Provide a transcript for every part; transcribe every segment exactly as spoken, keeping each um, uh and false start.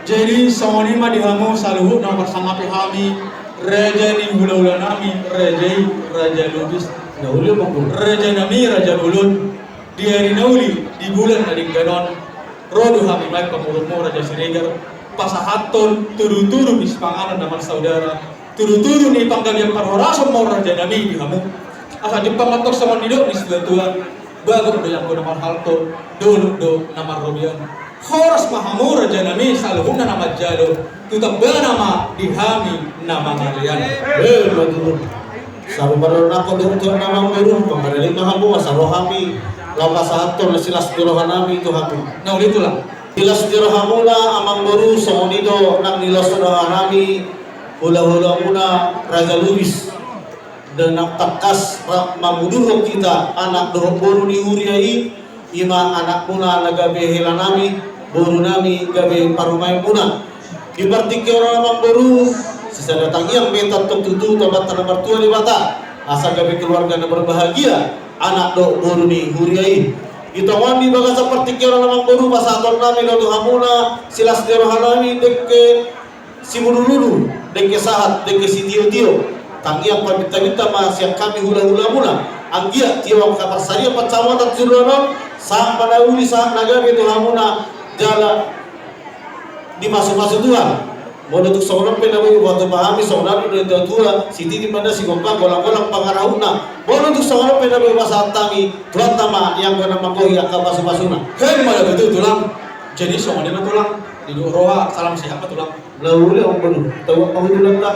Jadi songon i ma di hamu saluhutna, marsangapi hami raja ni hulahulanami, raja i Raja Lubis. Na uli ma rajanami Raja Bolon. Di ari na uli, di bulan na denggan on, ro do hami baen pangurungmu Raja Siregar, pasahathon tudutudu ni sipanganon na marsaudara, tudutudu ni panggabean parhorasan ma on rajanami di hamu. Asa jumpang ma tong songon nidok ni situatua: Bagot do i anggo na marhalto, dolok do na marrobean. Horas ma hamu rajanami saluhutna na manjalo, tu tambana ma di hami na mangalean. Eh, ima tutu. Sarupa do na hudok tu amangboru, mangalean ma hamu asa ro hami laho pasahathon na silas ni rohanami tu hamu. Na uli tulang. Silas ni rohamuna amangboru, songon i do nang nilas ni rohanami hulahulamuna Raja Lubis. Ndang tangkas rap mamudurhon hita anak dohot boru ni huria i, ima anakmuna na gabe helanami, borunami gabe parumaenmuna. Di partingkian on amangboru, sisada tangiang ma hita tong tutu tu Amanta na martua Debata, asa gabe keluarga na berbahagia anak dohot boru ni huria i. Di tonga ni bagasan partingkian on amangboru, pasahatonnami do tu hamuna silas ni rohanami dengke simudurudur, dengke sahat, dengke sitiotio. Tangiang pamintaminta ma sian hami hulahulamuna, anggiat tio angka parsarian pansamotan tu joloan on, sahat ma na uli sahat na gabe tu hamuna jala dimasumasu Tuhan. Molo tung songon on pe na boi hupatupa hami, songon na nidok ni natuatua: Sititi ma na sigompa, golanggolang pangarahutna. Molo tung songon on pe na boi hupasahat hami, Tuhanta ma i anggo na manggohi angka pasupasu-Na. Hei, ima tutu tulang. Jadi songon i ma tulang, nidok roha, salam sehat ma tulang. Na uli ma tutu, tauhon ma hudulanta.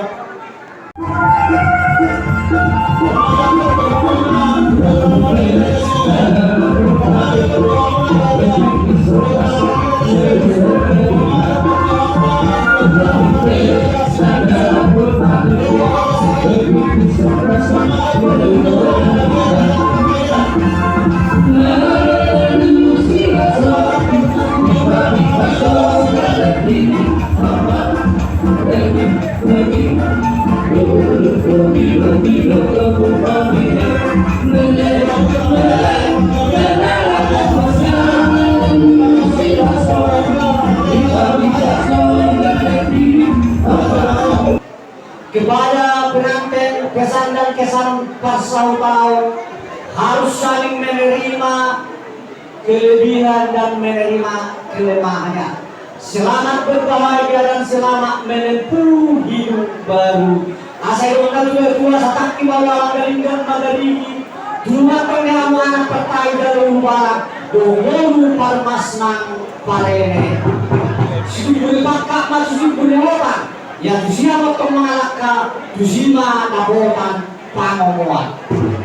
Kepada pengantin, pesan dan kesan parsahutaon: harus saling menerima kelebihan dan menerima kelemahannya. Selamat berbahagia dan selamat menempuh hidup baru. Asa didok natuatua: Satangki ma ualang, galinggang ma gadigi, tumangkang ni hamu anak partai jala ulubalang, dohot ngolu parmas nang pareme. Situmbu ni pangkat ma tu situmbu ni otan. Ia tusi ma tong mangalangka, tusi ma dapotan pangomoan.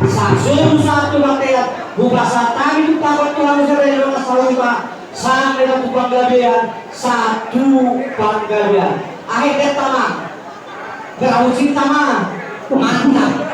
Sahat solu sahat tu bontean, hupasahat hami tu pangkataion, tu hamu saripeon, sahat tu panggabean, sahat tu panggabean. Akhirna tama, berau cinta ma. Mantap.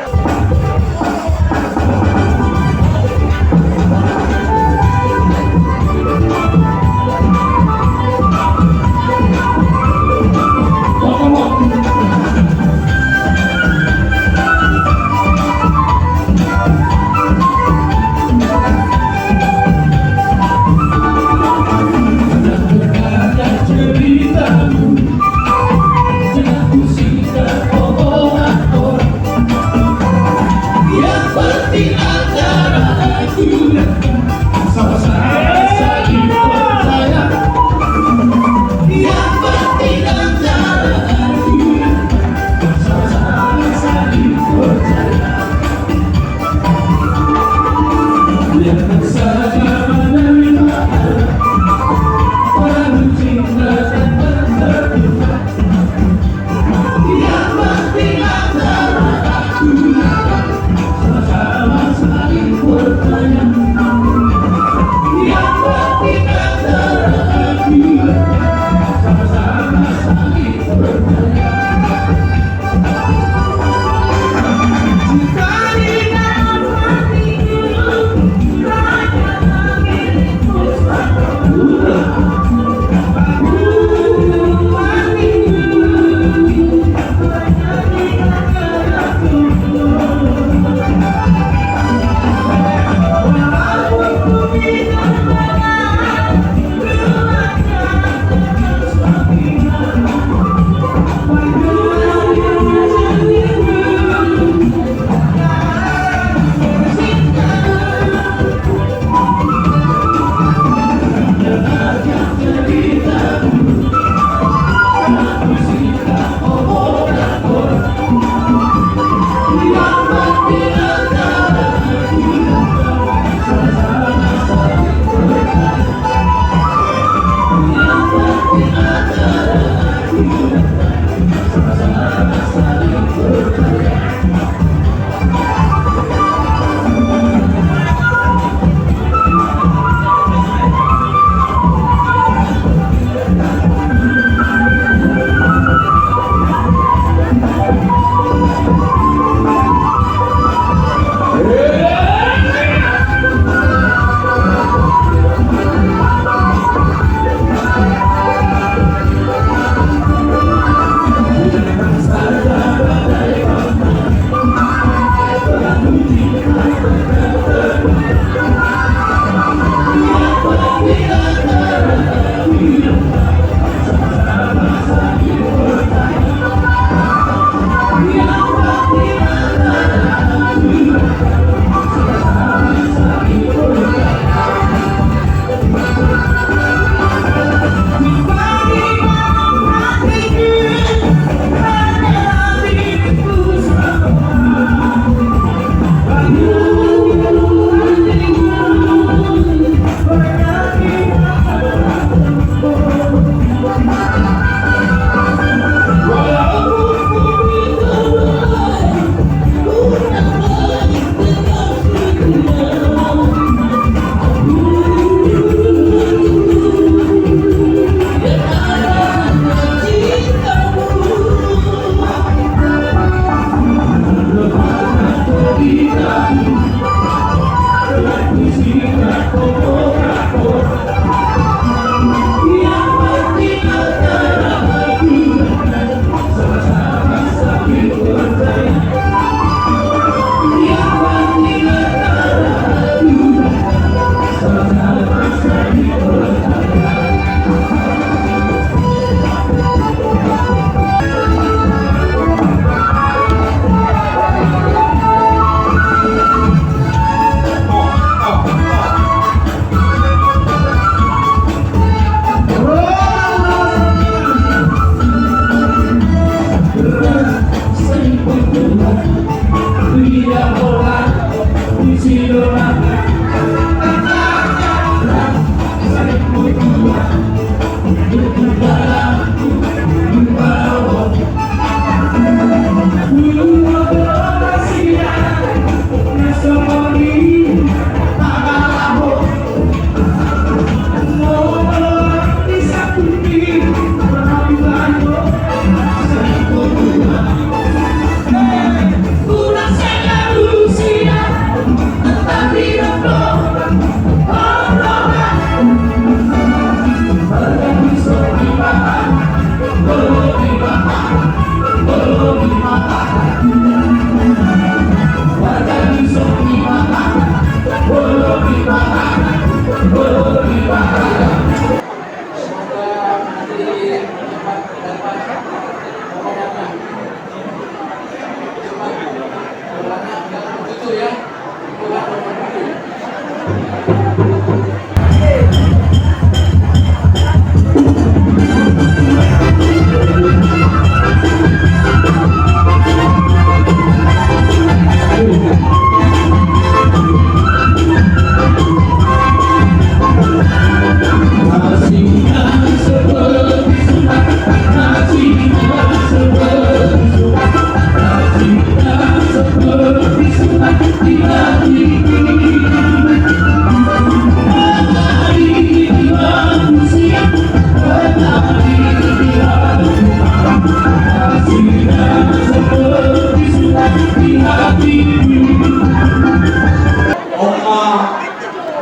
On ma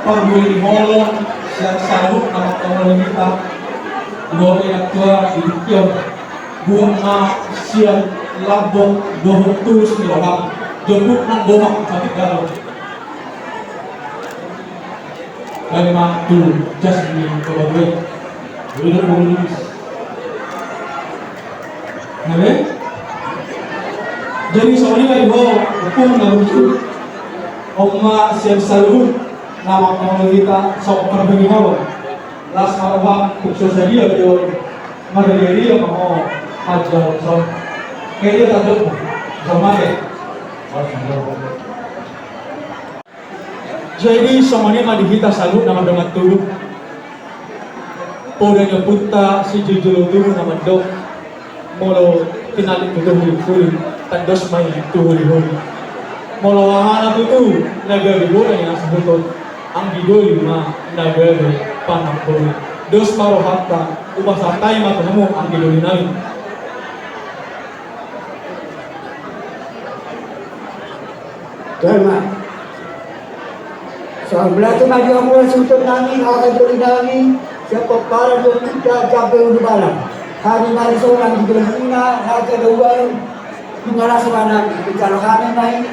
parbue ni holong sian saluhut na mangkaholongi hita. Dua pe na tua di tingki on. Buat ma sian lambok dohot tulus ni roham. Jemput nang gomang patik galon. Balik ma tu jas ni Bapak Guru. Duduk dulu. Oke. Jadi songon i ma di ho, ompung na lucu. On ma sian saluhut na mangkaholongi hita, songon parbue ni holong. Las ma roham, tung so sadia pe on. Marria-ria ma ho, hajar son. Kayak dia tak jauh. Sama ya. Jadi songon i ma di hita saluhut na mardongan tubu. Poda ni ompunta sijolojolo tubu na mandok, molo tinallik tu huli-huli, tandos ma i tu huli-huli. Molo aha na tutu na gabe bola ni na sahuton, anggi doli ma na gabe panamboli. Dos ma rohanta, hupasahat hami ma tu hamu anggi doli nami. Jolma. Sahat ma di hamu suhut nami, anggi doli nami, sian pomparan ni ompunta Jambe Ulubalang. Hami ma dison anggi doli na Raja Daualu. Nunga las roha nami, manjalo hami ma i,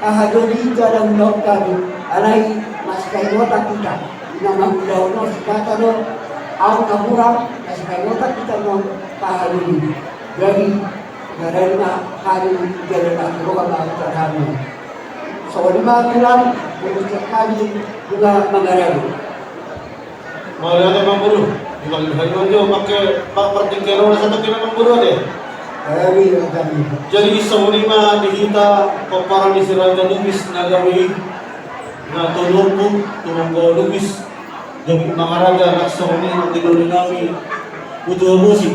aha doli jala ulaon hami. Alai masipaingotan hita, na mangulahon on sipata do, aut na hurang, masipaingotan hita ma aha doli. Jadi, Marari ma hami, jadi na tu roha ma hami. Songon i ma tulang, molo cek hami, nunga mangaradu. Mauliate Amangboru, di balik hari on jo, pake pak pertingkian on satu kilo Amangboru ate. Hami, hami. Jadi songon i ma di hita, pomparan ni si Raja Lubis na gabe i. Na tolu ompu, tumangga Lubis. Jadi mangaraja nang songon i anggi doli nami, Putu Habosi.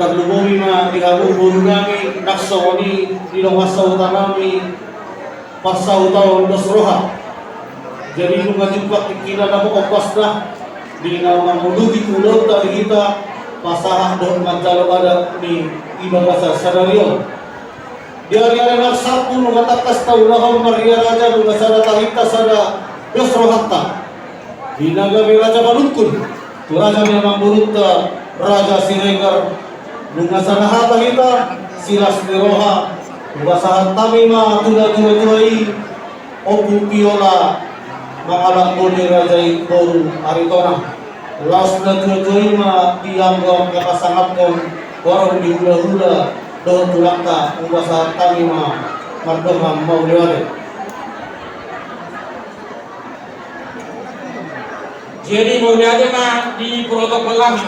Tarlumobi ma di hamu boru nami, nang songon i di dongan sahuta nami, parsahutaon dos roha. Jadi nunga jumpang tingkina na ombasna, di na manguluti ulaonta di hita, pasahat dohot manjalo adat ni ibagasan sadari on. Di ari-ari na salpu nunga tangkas taulahon marria raja nunga sada tahinta sada dos rohanta. Di na gabe raja manungkun, tu raja ni amangborunta, Raja Siregar, nunga sada hata hita, silas ni roha, hupasahat hami ma tu natua-tua i, Ompu Piola, mangalangka ni raja i boru Aritonang. Laos natua-tua i ma di anggo angka pasangaphon, horong ni hula-hula, dohot tulangta, hupasahat hami ma mardongan mauliate. Jadi mauliate ma di protokol nami.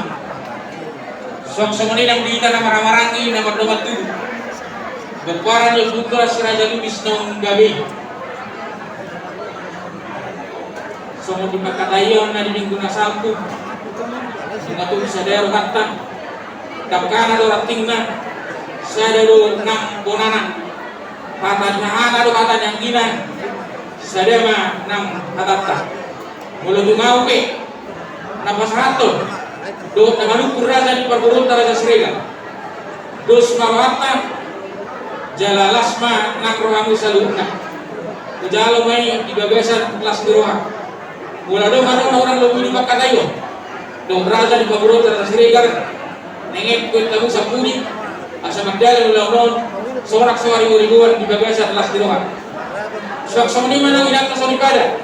Suang songon i nang di hita na marhahamaranggi na mardongan tubu. Pomparan ni ompunta si Raja Lubis naung gabe. Songon di pangkataion na di minggu na salpu, nunga tutu sada rohanta, dangkana do rantingna, sada do nang bonana. Hata ni hahana do hata ni anggina, sada ma nang hatanta. Molo tung ahu pe na pasahathon dohot na manungkun raja ni parboruonta Raja Siregar, dos ma rohanta jala las ma nang rohamu saluhutna. Hujalo ma i di bagasan las ni roha. Molo adong adong na hurang lobi di pangkataion dohot raja ni parboruonta Raja Siregar, nenget koe tamu sapudi asa mandalani ulaon on, sorak soari morigoan di bagasan las ni roha. Suang songon i ma nang inanta soripada,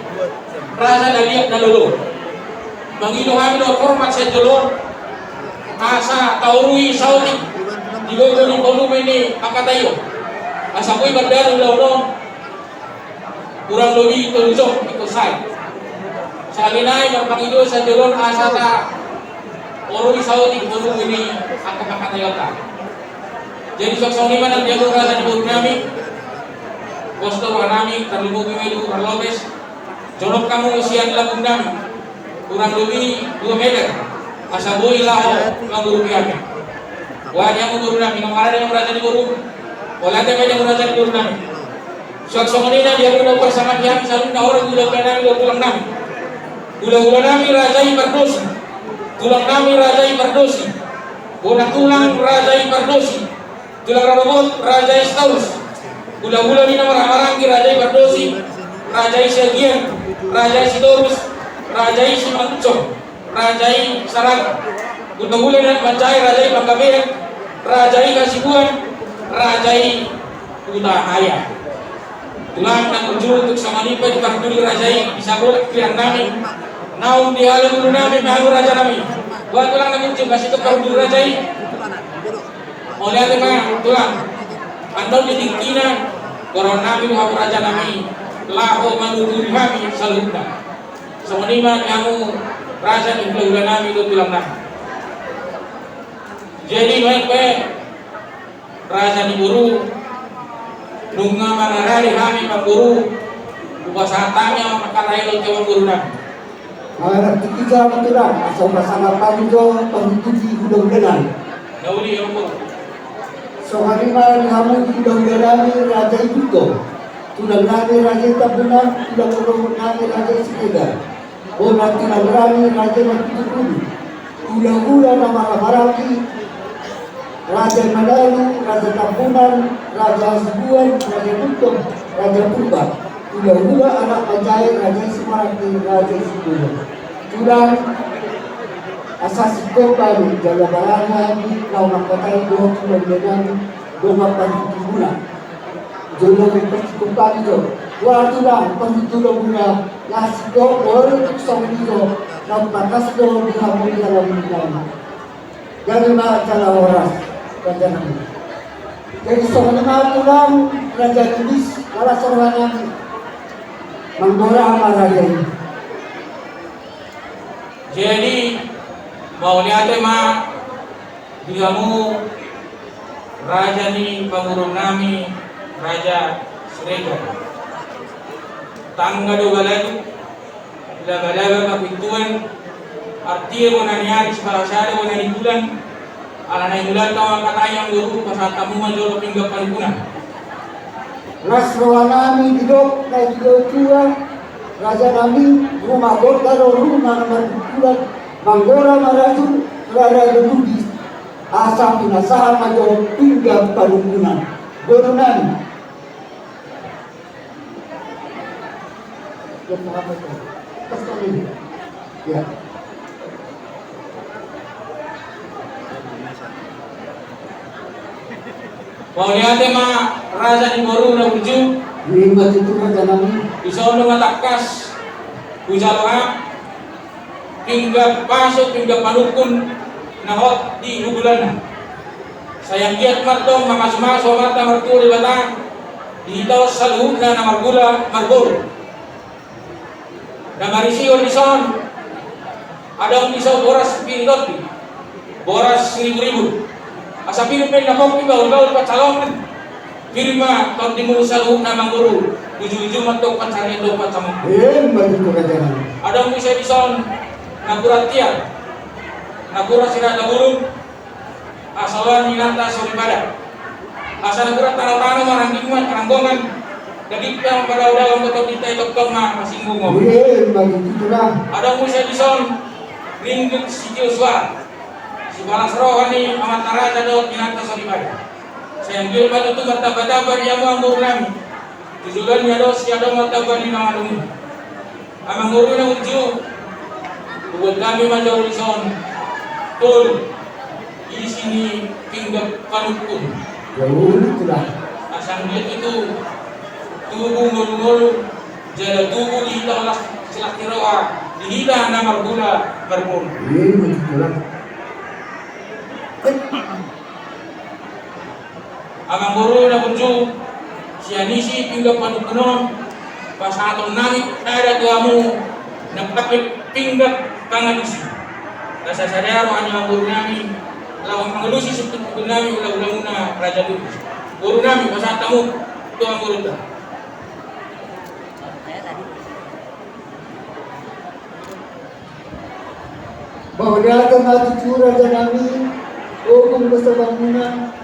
raja na liat na lolo. Mangido hami dohot hormat sian jolo on asa taorui saotik di gogo ni volume ni pangkataion, asa boi mandalani ulaon on hurang lobi tolu jom ingkon sae. Sahali nai marpangido sian jolo on asa taorui saotik volume ni angka pangkataionta. Jadi suang songon i ma nang di hamu raja ni borunami, pos do rohanami, tarlumobi ma i di Parlopes. Jonok hamu sian lambungnami hurang lobi dua meter asa boi laho mangurupi hami. Boha di hamu borunami, nunga rade hamu raja ni boru? Mauliate ma di hamu raja ni borunami. Suang songon i nang di hamu na hupasangapi hami saluhutna, hula-hulanami dohot tulangnami. Hula-hulanami raja i Pardosi, tulangnami raja i Pardosi, bona tulang raja i Pardosi, tulang rorobot raja i Sitorus, hula-hula ni na marhaha maranggi raja i Pardosi, raja i Siagian, raja i Sitorus, raja i Simangunsong, raja i Saraga, hula-hula ni na manjae raja i Panggabean, raja i Hasibuan, raja i Hutahaean. Tulang na burju, tung songon i pe di parduli raja i, di sabola pirangnami, naung di hala ngolunami ma hamu rajanami. Boha tulang na burju, masih tu parduli raja i? Mauliate ma tulang. Annon di tingkina, goaronnami do hamu rajanami laho manuturi hami saluhutna. Songon i ma di hamu raja ni hula-hulanami dohot tulangnami. Jadi nuaeng pe, raja ni boru, nunga mangarade hami amangboru, hupasahat hami amang pangkataion tu amangborunami. Mangarade tingki jam tulang, asa hupasahat hami jo panghututi hula-hulanami. Na uli amangboru. Songon i ma di hamu hula-hulanami raja i Buto, tulangnami raja i Tambunan, tulang rorobotanami raja i Siregar, bona tulangnami raja i Marhitopulu, hula-hula na marhaha maranggi raja i Manalu, raja Tambunan, raja Hasibuan, raja Buntong, raja Purba, hula-hula anak manjae raja i Sumarangge, raja i Sibolon. Tulang, asa singkop hami jala barani hami laho mangkatai dohot hula-hulanami dongan parhitopuluna. Jolo do parsingkop hami jo. Boha tulang, parhitopuluna na singkop, molo tung songon i jo, na umbagas do di hamu di halaman nami. Gabe ma jala horas rajanami. Jadi songon i ma tulang, raja ni bis, horas rohanami. Manggora ma raja i. Jadi mauliate ma di hamu raja ni pamoruonnami, raja Siregar. Tangga do balagu, labalaba ma pintuan, artia bona ni ari, sipala sada bona ni bulan. Ala naeng mulanta mangkatai amangboru, pasahat hamu ma jolo pinggan panungkunan. Las rohanami didok na di tua-tua, rajanami, ruma gonda do ruma na marbuntulan, manggora ma rajung, rara do bugis, asa pinasahat ma jo pinggan panungkunan. Borunami. Ya, paham itu. Terus kami. Ya. Mauliate ma raja ni boru na burju. Ima tutu rajanami. Dison do ma tangkas hujalo hami pinggan pasu, pinggan panungkun na hot di hundulanna. Sai anggiat ma antong mamasumasu Amanta Martua Debata di hita on saluhutna na marmula marboru. Na marisihon dison, adong dison boras pir ni tondi, boras siribu-ribu. Asa pir pe na pongki bahul-bahul pansalongan, pir ma tondimu saluhutna amangboru. Ujung-ujung ma tong pansarian do pansarian. Emma tutu raja nami. Adong muse dison napuran tiar, napuran sirara bulung, asolan ni nata soripada. Asa napuran tano-tano ma rangging ma ranggongan, daging ma padao-dao, mboto di hita i tongtong ma pasinggungon. Emma tutu raja. Adong muse dison ringgit sitio suara, sibalas roha ni amanta raja dohot ni nata soripada. Sai anggiat ma tutu martamba-tamba di hamu amangboru nami. Tu joloan ni adosi adong ma tamba ni na manunggu. Amangboru na burju, hubuat hami ma jolo dison tolu isi ni pinggan panungkun. Jolo tutu. Asa anggiat tutu tubu ngolu-ngolu, jala tubu di hita horas, silas ni roha di hita na marhula marboru. Emma tutu raja. Amangboru na burju, sian isi pinggan panungkun on, pasahaton nami sada tu hamu na pakai pinggan pangalusi. Asa sada roha ni amangboru nami laho mangalusi sungkun-sungkun nami, hula-hula muna Raja Lubis. Boru nami, pasahat hamu tu amangboruta. Mauliate ma tutu raja nami, ogung do sabangunan,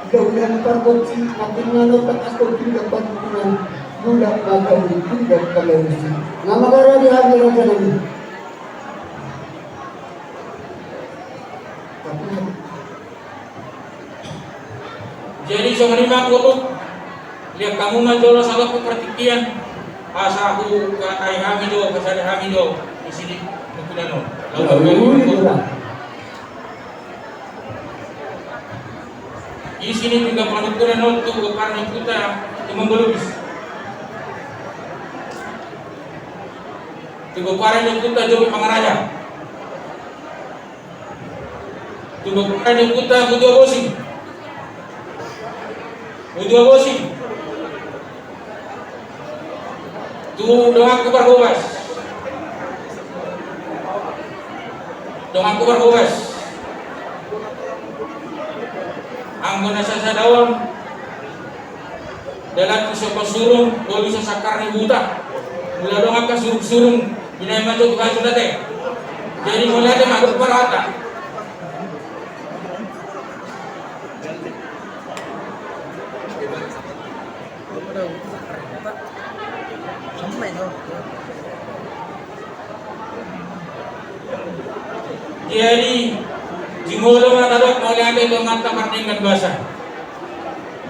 hula-hula ni pargonsi, na pinangan on tangkas do pinggan panungkunan, mulak ma gabe pinggan pangalusi. Na mangarade hami raja nami. Tapi Jadi songon i ma, Guru, liat hamu ma jolo salop tu partingkian, asa huhatai hami do, pasada hami do isi ni panungkunan on. Lalu, lalu, lalu, lalu. Isi ni pinggan panungkunan on tu gompar ni ompunta Tumonggo Lubis. Tu gompar ni ompunta Jomi Pangaraja. Tu gompar ni ompunta Butua Bosi. Butua Bosi. Tu donganku parhobas. Donganku parhobas. Anggo na sasada on, dalan tu Sopo Surung, bolu sasangkar ni huta. Molo adong angka surung-surung, binahen ma jo tu hajut ate. Jadi molo ate ma dohot parhata. Jadi, jumolo ma tadok mauliate tu Amanta pardenggan basa,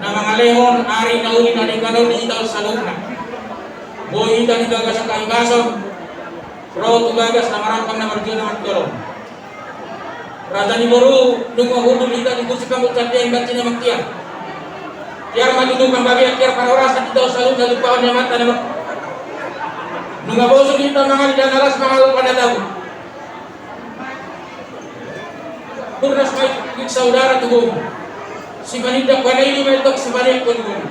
na mangalehon ari na uli na denggan on di hita on saluhutna. Boi hita di bagasan hahipason ro tu bagas na marampang, na marjual, na martolon. Raja ni boru, nunga hundul hita di kursi pangunsandean, ganti na mangkiar. Tiar ma tutu panggabean, tiar parhorasan, di taon saluhutna tumpahon ni Amanta na mar-, nunga bosur hita mangalap, ndang na las mangalo pandatahon. Burnas ma i saudara tu boru. Sipanindak panai ni ma i tong sipanindak panai.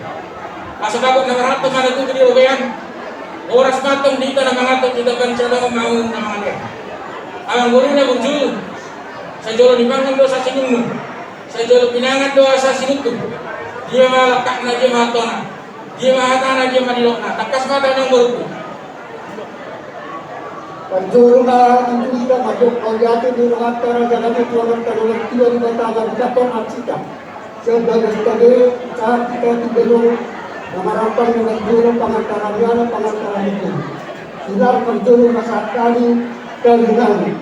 Asa dapot na marhato ma na tubu di robean. Horas ma tong di hita na mangato, tu hita pansadohon ma hamu na mangalehon. Amangboru na burju, sai jolo nipangan do asa sinungnung, sai jolo pinangan do asa sinungkun. Dia ma langkatna, dia ma hatona, dia ma hatana, dia ma nidokna. Tangkas ma tahe, amangboru. Parjolo ma tutu hita mandok mauliate di rohanta raja nami tu Amanta Debata, Debata na mangudurhon hita sian bagas tabek sahat hita tu jolo na marampang, na manjalo pangantar ni anak, pangantar ni boru. Tulang, parjolo ma sahat hami, tarinami.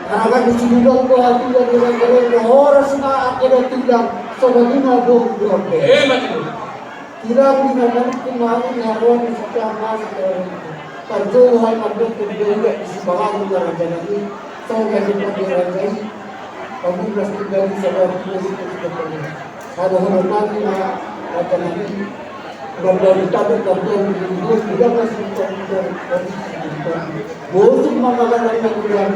Harangan ni siluman do hatiha ni raja nami, horas ma angka na tulang, songon i ma boru dohot bere. Emma tutu. Tulang, di na manungkun ma hamu di haroan ni sitiap masa. Parjolo hami mandok tu dia di sipanganon ma raja nami, songon na nidok ni raja i, pamurnas tinggal di sabar tugas itu kita perlu. Hadohononnami ma raja nami, mandok tabek, mandok di luhut, tidak masih. Bosur ma mangalangka udan,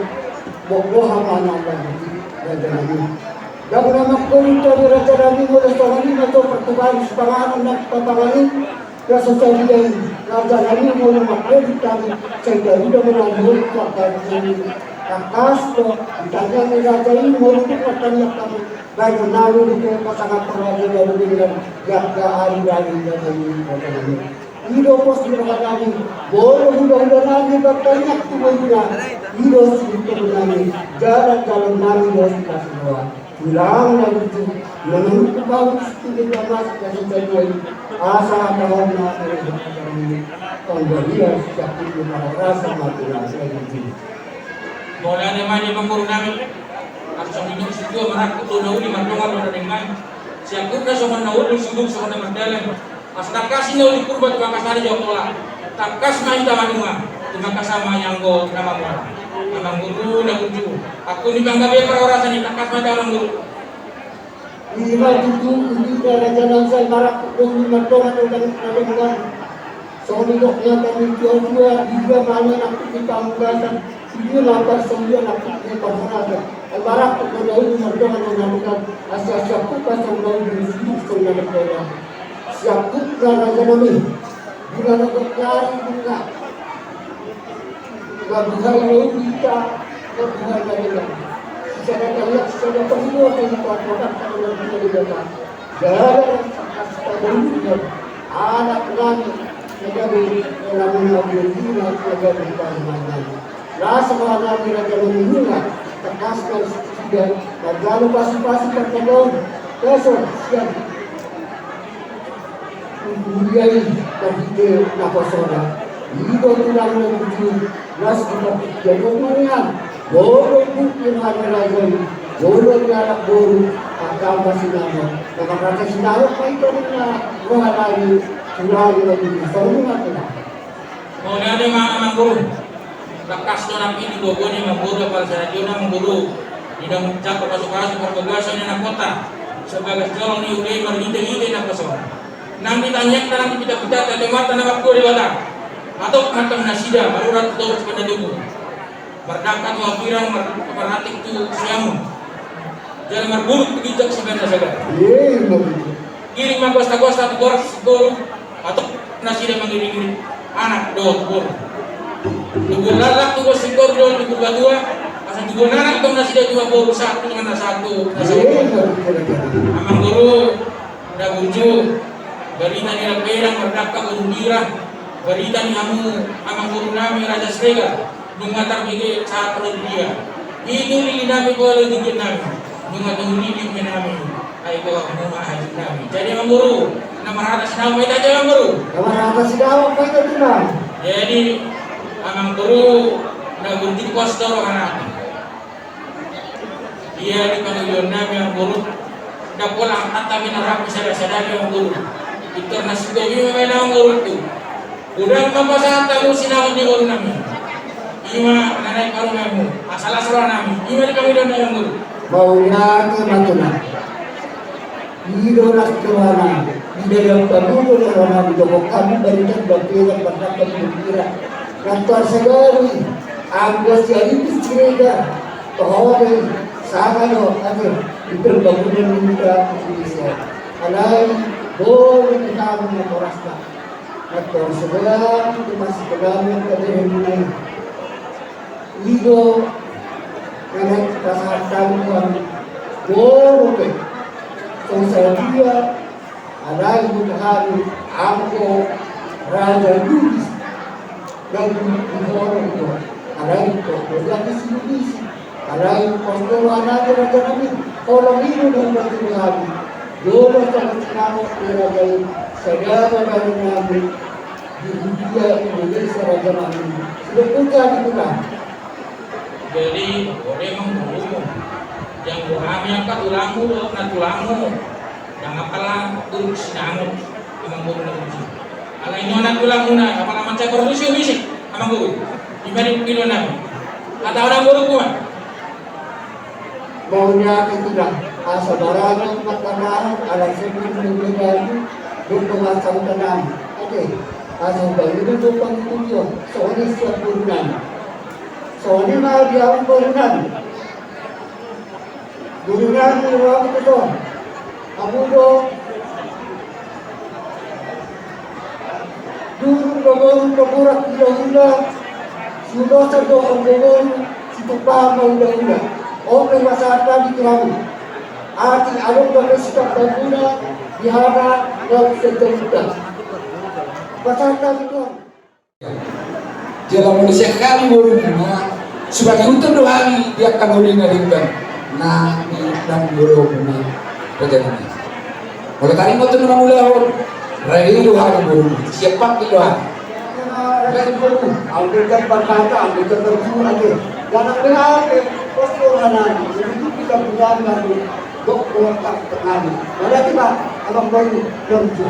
boha ma na raja nami. Ndang na mangkolit hami raja nami, molo songon i ma jo partupahan sipanganon na tapanganon. Rasa sadia i, raja nami, molo mangkolit hami, sai garuda ma na dihot tu angka nami. Tangkas do ditangihon ni raja i, molo tung martangiang hami, bahenon nami di pasangaphon raja nami, dengan gakgak ari-ari raja nami, raja nami. I do pos ni roha nami, molo hulahula nami martangiang tu boruna, i do sibuk tolu nami, jalan-jalan nami do silas roha. Tulang na burju, na manungkun bahu tu sitini pamas na sijadoi, asa hatahon na ere hata kami, panggalia siap itu na rasa mati na burju. Mauliate ma di amangboru nami. Asa songon i ma situa marangkup do na uli mardongan do na denggan. Siangkupna songon na uli, sundut songon na mardalan. Asa tangkas i na uli Purba, tumangkas ma di Jawa Pola. Tangkas ma hita manua, tumangkas ma i anggo na mamola. Amangboru na burju, angkup ni panggabean parhorasan i, tangkas ma hita amangboru. Ima tutu, tutu, raja nami, sai marangkup do uli mardongan do na denggan. Songon nidok ni hata ni tua-tua, di dua ma anak di pamungkasan, di dua ma parsaulian anak di parhorasan. Ai marangkup do na uli mardongan do na denggan, asa siangkup ma songon na uli, sundut songon na mardalan. Siangkupna raja nami, di na nidok ni ari nunga. Marbuhai ma hita, marbuhai ma hita. Sisada tangkas, sisada pangidoan, sisada panghataion, sisada panghataion. Jala tangkas tangkas tangkas anak nami, na gabe, na gabe, na gabe, na gabe. Las roha nami, raja nami, nunga tangkas ma suda, marjalo pasu-pasu parjaloon. Las roha sian. Huria i marhite naposona. I do tulang na burju, las di partingkian on ma nian. Molo bukti na niraja i, molo ni anak boru, angka ma sinamot. Na marhata sinamot ma i tong na roha nami, tulang na burju. Songon i ma tulang. Mauliate ma amangboru. Tangkas do nang i di gogo ni amangboru, apala saradio na amangboru. Di na manjangkon pasu-pasu parbagason ni anak kota. Sabagas jolong ni uli marhite-hite naposona. Nang di tangiangta, nang di pita-pitanta, jolmanta na martua Debata. Hatop ma tong nasida, marurat tu Toba sian na tubu. Mardangka tu hambirang, mar-, marhatik tu siamun. Jala marburuk tu ginjang sian na sagar. Iya, iya, betul. Giring ma gosta-gosta tu boras singkoru, atau nasida mangiring-iring anak dohot boru. Tubuan laklak tu boras singkoru dohot tubuan batua, asa tubuan anak tong nasida, tubuan boru sahat tu na sahat tu na sahat. Iya, iya, betul, betul. Amangboru na burju, barita ni Rap Pedang mardangka boru Bira, barita ni hamu amangboru nami Raja Siregar. Nunga tarbege sahat ro di dia. I do lili nami, boru di dia nami. Nunga tong lili nami. Ai boha nunga hajut nami. Jadi amangboru, na marhata sinamot ma hita, jadi amangboru. Na marhata sinamot ma hita, tulang. Jadi amangboru, na burju, pos do roha nami. Ia di pangidoan nami amangboru. Ndang pola hata nami na rap sada-sada di amangboru. Pintor na sugok i ma baen amangboru tu. Godang ma pasahat hamu sinamot di boru nami. Ima na naeng parumaenmu, asa las roha nami. Ima di pangidoan nami amangboru. Mauliate ma tulang. I do nang roha nami, i do nang pangidoan roha nami, dohot hamu barita ni Rap Pedang mardangka boru Bira. Nang tuan sadari, anggo sian i tu Siregar, toho do i, sanga do ate, di pembangunan ni huta Indonesia. Alai, boru ni hamu na porasna. Nang tuan sadari, di pasi kedamu, kadehe mulai. I do na naeng pasahat hami tu hamu, boru pe, songon sadia, alai tu hami anggo raja Bugis, na di, di Holo do, alai tu raja Bugis, alai tu pos do roha nami raja nami, holong i do na hubege hami, jolo songon sinamot ni raja i, sada ma baen nami, di huria Indonesia raja nami, sudah puja di tulang. Jadi, ore amangboru. Janggo hami angka tulangmu do, na tulangmu. Ndang apala buruk sinamot, amangboru na burju. Alai nuaeng na tulangmuna, apala mansai parhobisi-hobisi, amangboru. Ima di pangidoan nami. Hata amangboru, pungu ma. Mauliate tulang, asa barani ma tulang, alai songon i ma tulang, dung do masa utanami. Oke, asa hubahen do pangidoan, songon i sian boru nami. Songon i ma di hamu boru nami. Boru nami, rohamu tuson. Hamu do. Durung do boru paborak hulahula. Siulosan do anggo boru, situmpahan ma hulahula. On pe pasahat nami tu hamu. Atik adong dope sitambangguna, di hata na sian jabuta. Pasahat hami tu hamu. Jala molo sian hami borumuna, supaihutihut do hami di angka na uli na denggan na di nangolomuna, raja nami. Molo taringot tu na mangulahon, rade do hami borumuna, siap pangkil do hami. Rade boru, anggo denggan parhata, anggo denggan parjuru ate. Jangan berhape, pos do hanami, jadi kita punya nami, dok kuat tak tenang. Mana kita, abang baru, kerja.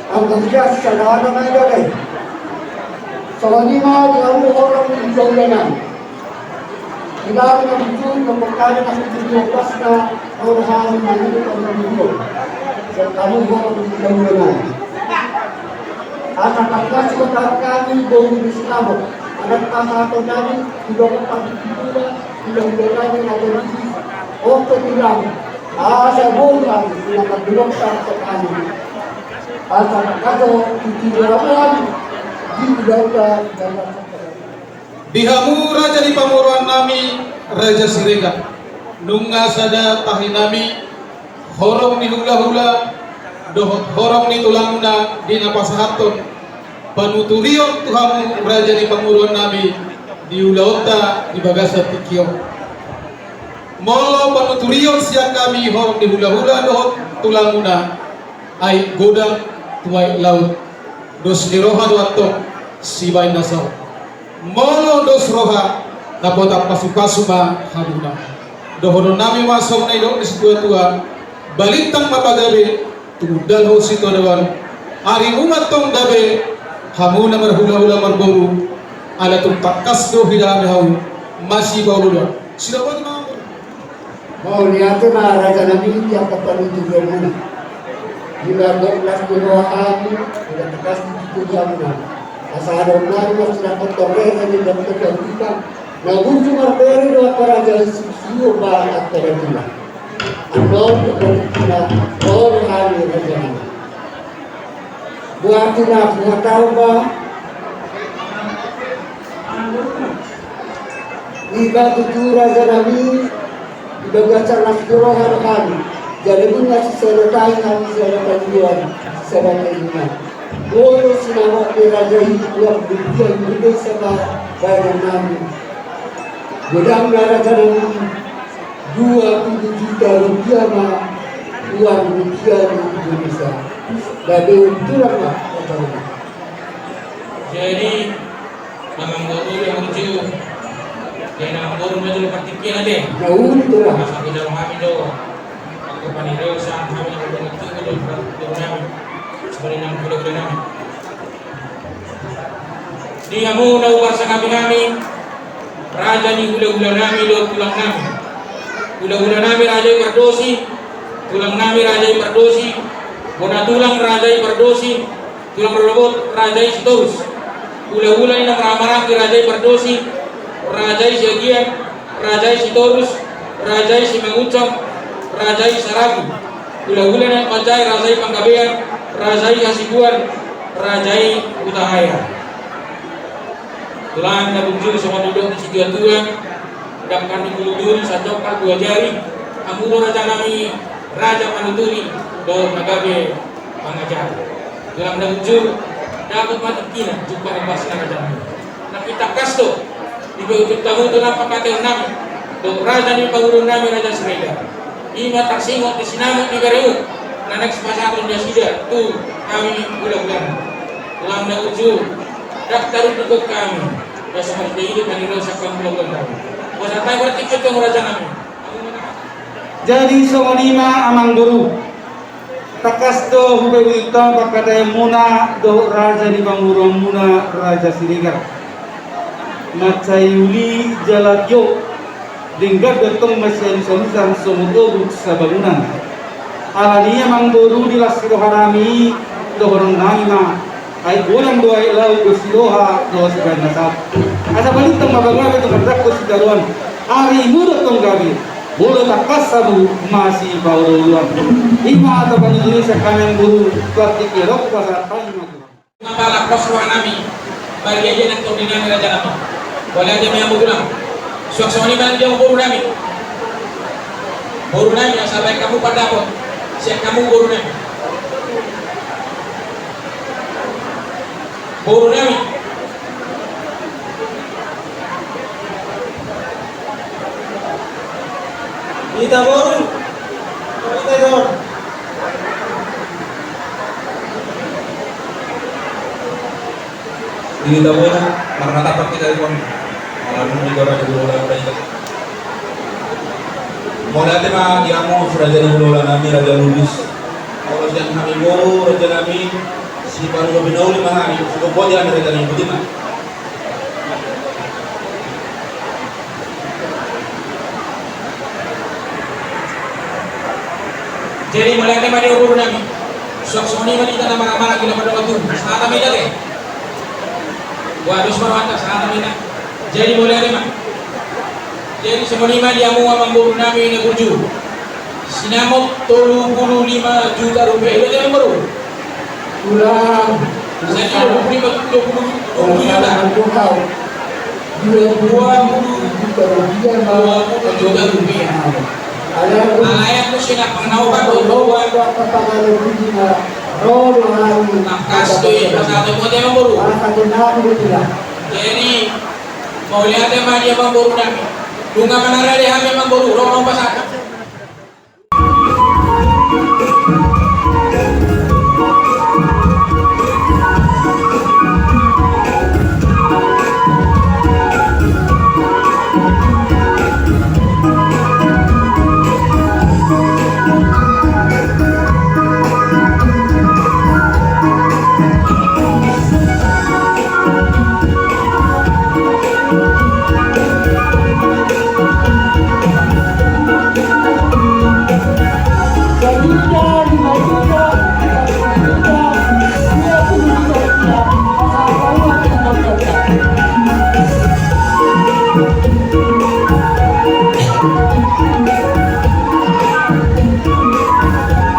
Angka tiga sisada na mega dai. Songon i ma di hamu horong ni hulahula nami. Di hamu na bujur, na pekada na bujur di opasna, horong hami na hidup na bujur. Sian hamu horong ni hulahula nami. Asa tangkas ma hami boru ni Sinamot. Anak pasahaton nami, di dongan pabrik di rumah, di dongan nami, na jadi. Oke, bilang. Asa boru nami, na mandungkon tangkas hami. Asa kaso, di tiga bulan, di bulan, di bulan. Di hamu raja ni pamoruon nami, Raja Siregar. Nunga sada tahi nami, horong ni hulahula, dohot horong ni tulangmuna di na pasahathon panuturion tu hamu raja ni pamoruon nami di ulaonta di bagasan tingki on. Molo panuturion sian hami horong ni hulahula dohot tulangmuna, aek godang tu aek laut, dos ni roha do antong sibaen na saut. Molo dos roha, dapotan pasupasu ma hamuna. Dohonon nami ma songon na nidok ni situatua, balintang ma pagabe, tumundalhon sitadoan, arimu ma antong gabe, hamu na marhulahula marboru, ala tung tangkas do hidahami hamu masipaolooloan. Sidapot ma. Mauliate ma raja nami di angka panuturion muna. Di na gok las ni roha hami, di na tegas di tutu hamuna. Asa adong nami masidapothon roha ni dapothon hutang. Na burju marbere do angka raja i, sisiu ba angka raja i. Annon di politik na, roha ni raja nami. Buat na buat tau ba. Iba tutu raja nami, iba gacar las ni roha do hami. Jadi nunga sisada tahi hami, sisada pangidoan, sisada keinginan. Molo sinamot ni raja i, uang rupiah Indonesia ma bayaran nami. Godang na raja nami, dua puluh juta rupiah ma uang rupiah di Indonesia. Gabe tulang ma, raja nami. Jadi, amangboru na burju. Jadi amangboru na jolo partingkian ate. Na uli tulang. Masa kita hami do. Angka pangidoan hami na burju do, burju nami. Sebagai nang burju nami. Di hamu na huparsangapi hami, raja ni hulahula nami dohot tulang nami. Hulahula nami raja i Pardosi, tulang nami raja i Pardosi, bona tulang raja i Pardosi, tulang rorobot raja i Sitorus. Hulahula ni na marhahamaranggi raja i Pardosi, raja i Siagian, raja i Sitorus, raja i Simangunsong, raja i Sarabu. Hulahula ni na manjae raja i Panggabean, raja i Hasibuan, raja i Hutahaean. Tulang na burju, songon na nidok ni situatua, dangka ni bulu duri, sandok dua jari, hamu do raja nami, raja panuturi, dohot na gabe pangajari. Tulang na burju, dapot ma tingkina, jumpa na pas na raja nami. Na pitangkas do, di pe ujung tamu tu na pangkataion nami, dohot raja ni pamoruon nami Raja Siregar. I ma tarsingot di sinamot ni beremu, na naeng sipasahaton nasida tu hami hulahula nami. Tulang na burju, ndang tarundukhon hami, ndang so marhite-hite pangidoan sian hami hulahula nami. Boasa tahe berarti ketua raja nami. Jadi songon i ma amangboru. Tangkas do hupaihutihut pangkataionmuna dohot raja ni pamoruonmuna Raja Siregar. Mansai uli jala tio, denggan do tong masialusalusan songon obuk sabangunan. Alani i amangboru di las ni roha nami, dohonon nami ma. Aek godang do aek laut do siroha do sibaen na saut. Asa balintang ma pagabe tu mandangkon sitadoan. Arimu do tong gabe. Molo tangkas hamu masipaolooloan. I ma hata panuturion sian hami amangboru. Berarti kira pasahat hami ma tu hamu. Mapalak pos roha nami. Bariaja nang tondi nami raja nami. Bariaja ma hamu tulang. Suang songon i ma nang di hamu boru nami. Boru nami asa baen hamu pandapot. Sian hamu boru nami. Boru nami. Hita boru. Hita boru. Di hita boru, marnata hita di kon. Malam ini orang kedua orang kita. Mauliate ma di hamu raja ni hulahula nami, Raja Lubis. Molo sian hami boru, raja nami, sipangido pinauli ma hami, sigomgom di hami raja nami, botima. Jadi mauliate ma di hamu boru nami. Suang songon i ma di hita na marhahamaranggi na mandok tubu. Sahata ma hita te. Wah, dos ma rohanta, sahata ma hita. Jadi mauliate ma. Jadi songon i ma di hamu amangboru nami na burju. Sinamot tolu pulu lima juta rupiah. Elo jam baru. Ulang. Jadi dua pulu lima, dua pulu, dua pulu juta. Dua pulu juta rupiah. Dua pulu juta rupiah. Alai aku sinapang nau kan dua pulu. Tangkas tu i, pas ada mau dia baru. Jadi mauliate ma di amangboru nami. Nunga mangarade hami amangboru, ro ma pasahat.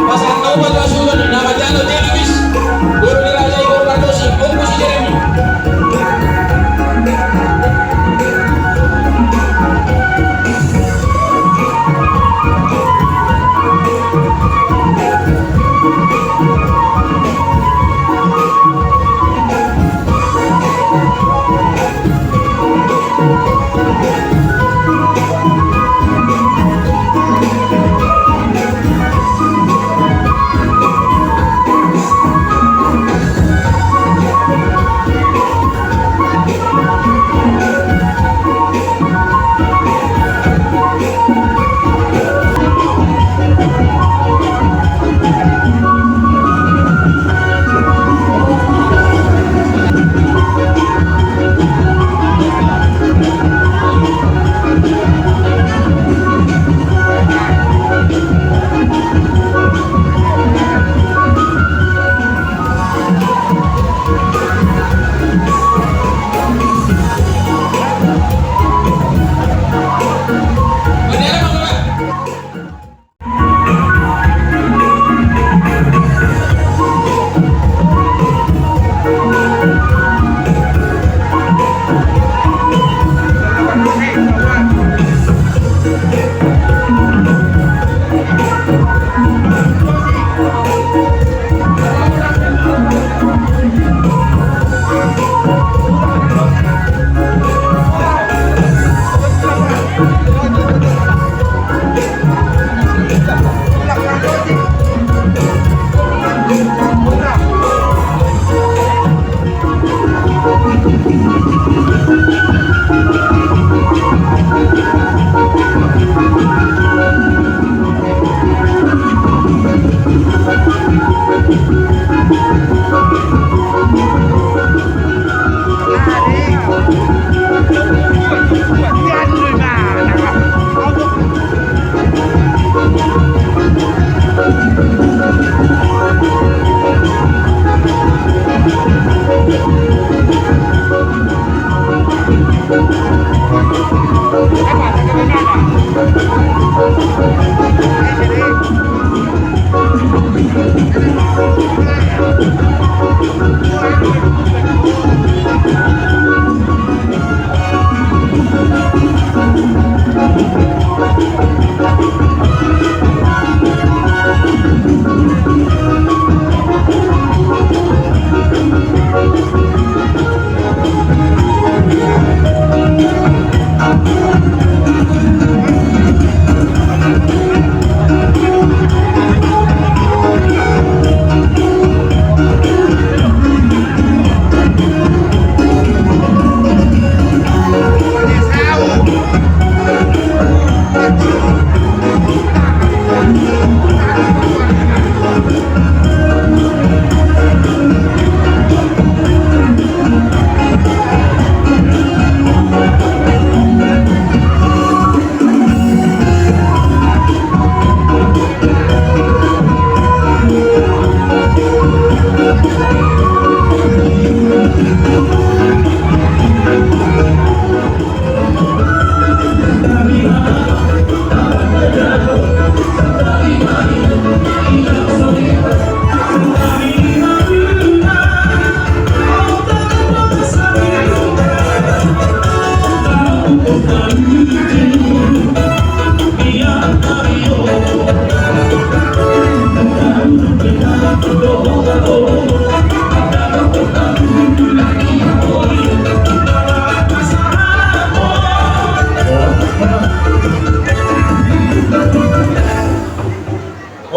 Pasahat ma tu hamu na manjalo J D Bis, boru ni Raja Igor Pardosi, Ompu si Jeremy.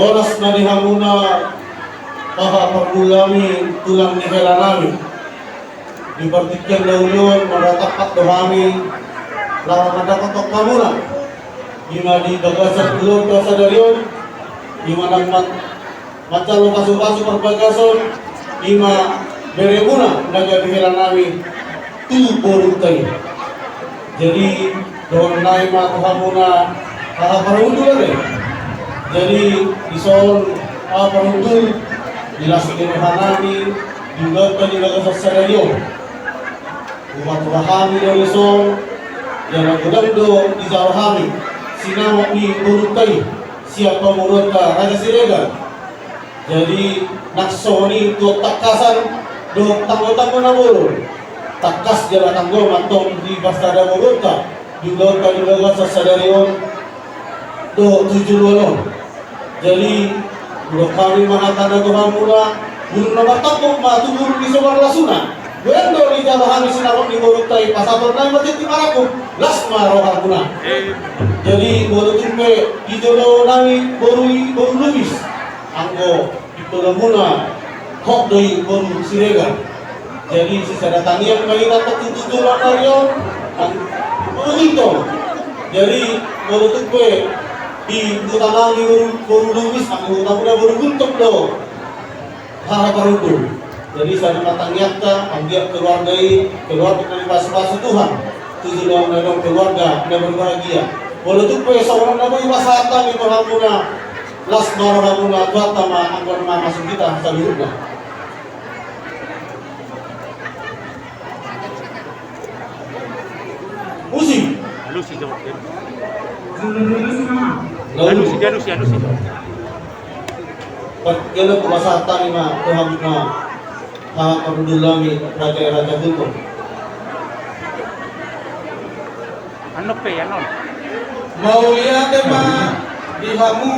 Horas ma di hamuna, haha parhundul nami, tulang ni hela nami. Di partingkian na uli on, marnatampak do hami laho mandapothon hamuna, i ma di bagasan ulaonta sadari on, i ma nang man-, manjalo pasupasu parbagason, i ma beremuna na gabe hela nami tu borunta i. Jadi, dohonon nami ma tu hamuna, haha parhundul, ale. Jadi, dison, haha parhundul, di las ni roha nami, di ulaonta di bagasan sadari on, hupatura hami do dison, jala godang do dijalo hami sinamot ni borunta i, sian pamoruonta Raja Siregar. Jadi, nang songon i tu tangkasan dohot tanggotanggo na bolon, tangkas jala tanggo ma antong di pasada borunta, di ulaonta di bagasan sadari on dohot tu joloan on. Jadi, hudok hami ma hata na tu hamuna, bulung na martambok ma tu bulung ni sobar lasuna. Baen do dijalo hami sinamot ni borunta i, pasahaton nami ma tintin marangkup, las ma rohamuna. Jadi, molo tung pe di jolo nami boru i, boru Lubis, anggo di tolomuna, hot do i boru Siregar. Jadi, sisada tangiang ma hita tu joloan on, boru Gultom. Jadi, molo tung pe di huta nami boru, boru Lubis, anggo hutamuna boru Gultom do, haha parhundul. Jadi, sada ma tangiangta, anggiat keluarga i, keluarga na dipasupasu Tuhan, tu joloan on adong keluarga na berbahagia. Molo tung pe songon on na boi pasahat hami tu hamuna, las ma rohamuna, Tuhanta ma anggo na mamasu hita saluhutna. Musik. Alusi, jawab dia. Alusi, alusi, alusi. Pat, gana ku pasahat hami ma tu hamuna, haha parhundul nami, raja, raja Gultom. Annon pe, annon. Mauliate ma di hamu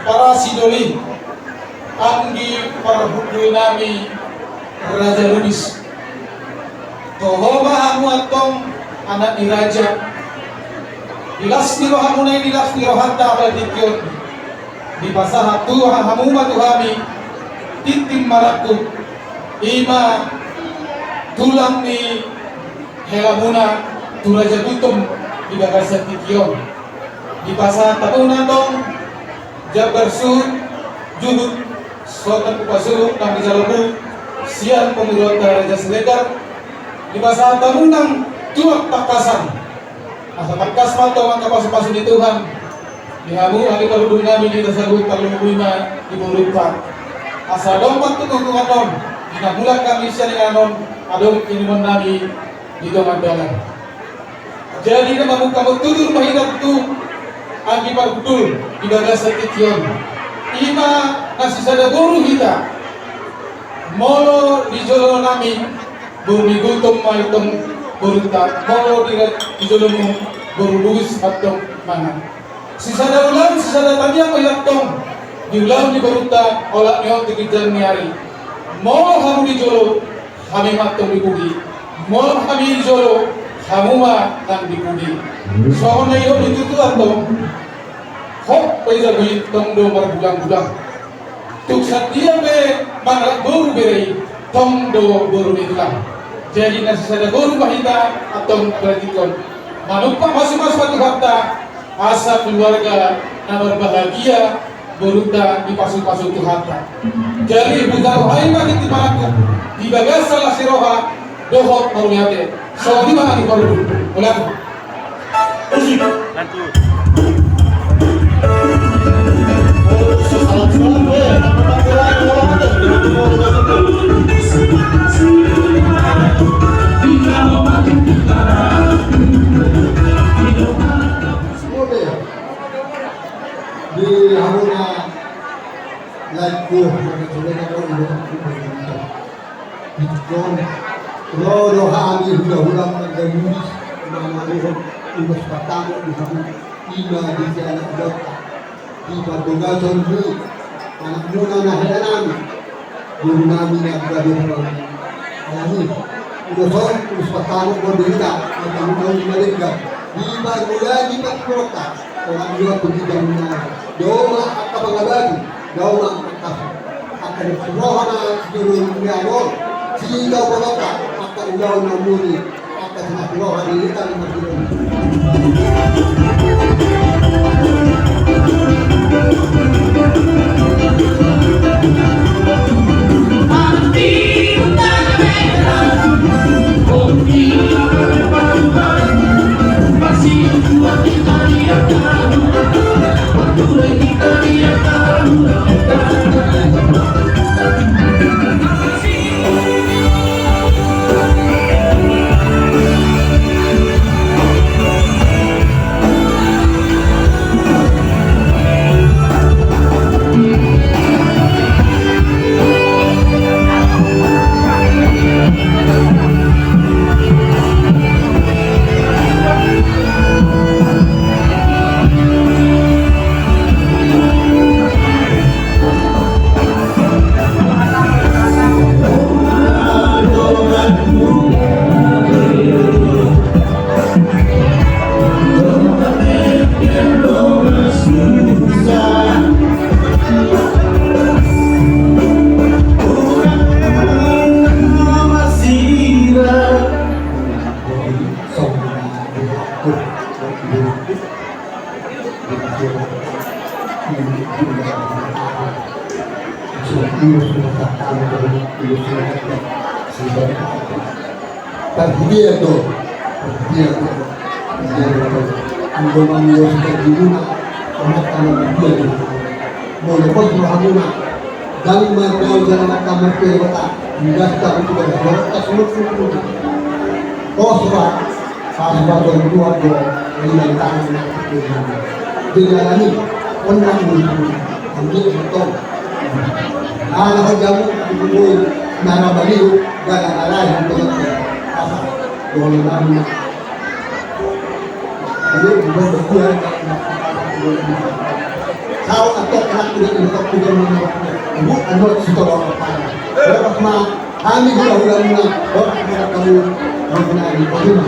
parasi doli, anggi parhundul nami Raja Lubis. Toho ma hamu antong anak ni raja. Di las ni rohamuna i, di las ni rohanta pada tingki on, dipasahat tu ha-, hamu ma tu hami tintin marangkup, i ma tulang ni helamuna tu Raja Gultom di bagasan tingki on. Dipasahat hamuna antong jambar suhut, juhut, sogot tu pasuhut nang di jalomu sian pamoruonta Raja Siregar. Dipasahat hamu nang tuak tangkasan. Asa tangkas ma antong angka pasupasu ni Tuhan di hamu, anggi parhundul nami, di hita saluhut, tarlumobi ma di borunta. Asa adong ma tu hangoluan on, di na mulak hami sian inganan on, adong inumon nami di dongan dalan. Jadi, na mamungka tutur ma hita tu anggi parhundul di bagasan tingki on, i ma na sisada boru hita. Molo di jolo nami, boru ni Gultom ma antong borunta, molo di, di jolomu, boru Lubis ma antong mangan. Sisada ulaon, sisada tangiang ma hita antong di ulaon ni borunta, olat ni on tu ginjang ni ari. Molo hamu di jolo, hami ma antong di pudi. Molo hami di jolo, Hamu ma nang di pudi. Songon na nidok ni tutu antong, hot pe jabu i tong do margulang-gulang. Tung sadia pe mangalap boru bere i, tong do boru ni tulang. Jadi na sisada boru ma hita antong palanjuthon. Manumpak masu-masu ma Tuhanta, asa keluarga na marbahagia, borunta dipasu-pasu Tuhanta. Jadi huta roha i ma tintin marangkup di bagasan las ni roha dohot marhite. Songon i ma hami parhundul. Ulang. Di hamuna laengku, marga Solena, ro do hami hula-hula marga Lubis, mamanuhon ulos partama di hamu, ima di siala ulos di parbagason ni anakmuna na hela nami. Boru nami na gabe hurang. Alani, ulos on, ulos partama, gonde hita, partama, gonde hita. Di parmulaan, di parmulaan. Orang dua pengidang na. Doma angka pangabadi, doma angka kasu. Angka di roha na juru ni anon. Sida bolota, angka ulaon na muri. Parhitean do, parhitean do. Anggo mangios parhitean do, molo pos rohamuna, dang mandao jala mangkamarpe hota, ndas tahu tu garis hota, sulut sulut. Pos roha. Pas baton dua do, lima tahun na. Jadi alani, on na mulu, ambil betul. Ala ho jamu, bubui, nara baliu, gala-gala, yang betul. Apa? Boleh lama. Ini bukan betul. Kau atau kelak tidak untuk tidak mau. Ibu, anu, sudah bawa apa? Berapa? Hami hula-hula muna, hot hula kamu, hot na di pahuna.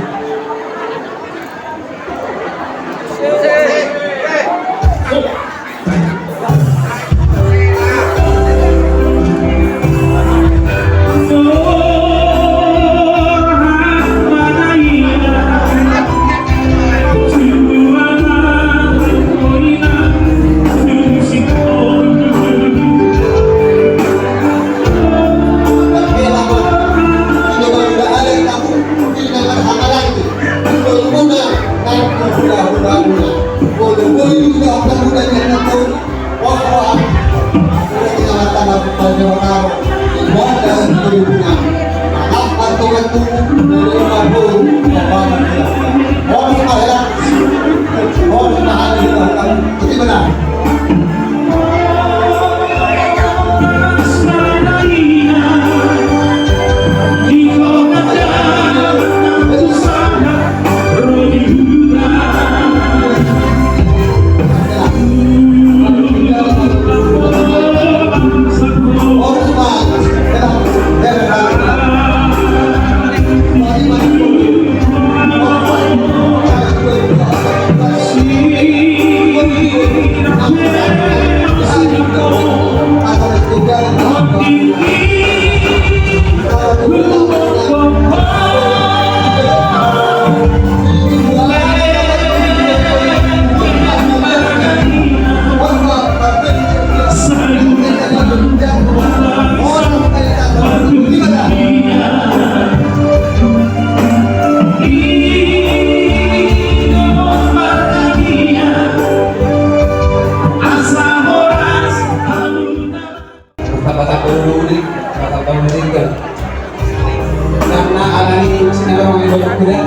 Kuda.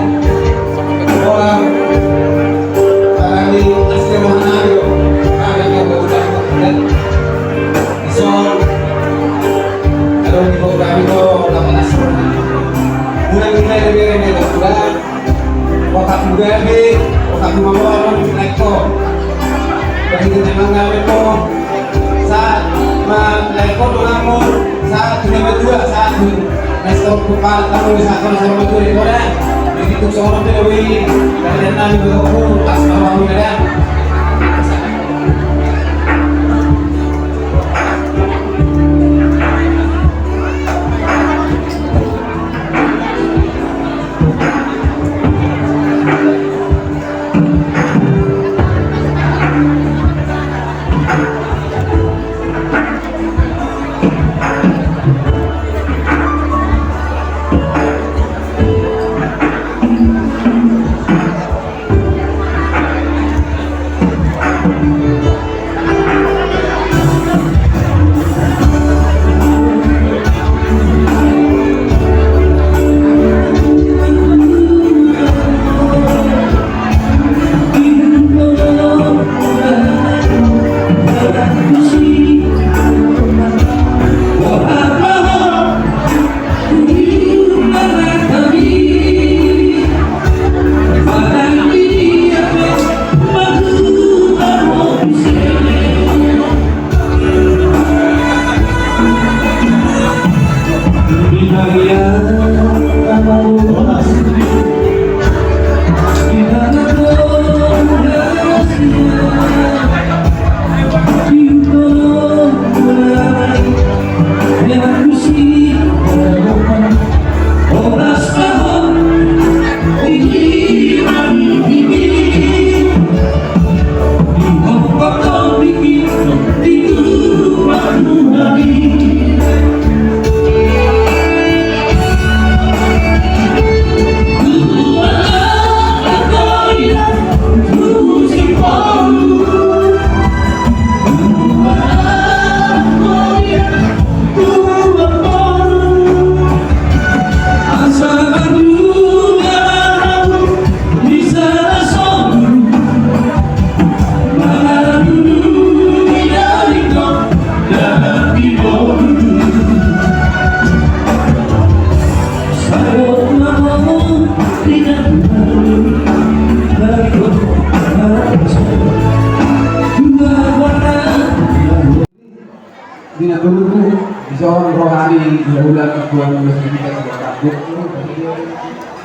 Orang. Orang di asli mana ayo. Ada yang mau kuda. Kuda. Ison. Kalau di bawah kami tuh, nama asli. Mulai, mulai dari, dari kuda. Otak muda be, otak muda orang naik kok. Begitu memang nggak ada kok. Saat ma-, naik kok tuh kamu, saat sudah berdua, saat itu. Naik kok kepala kamu, saat kamu sudah berdua di Korea. Jadi tuh seorang tidak boleh. Kalian nanti berkumpul, pas kamu ada. Di na tolu, dison rohani, di na ulang, tuan, tuan, tuan, tuan, tuan, tuan,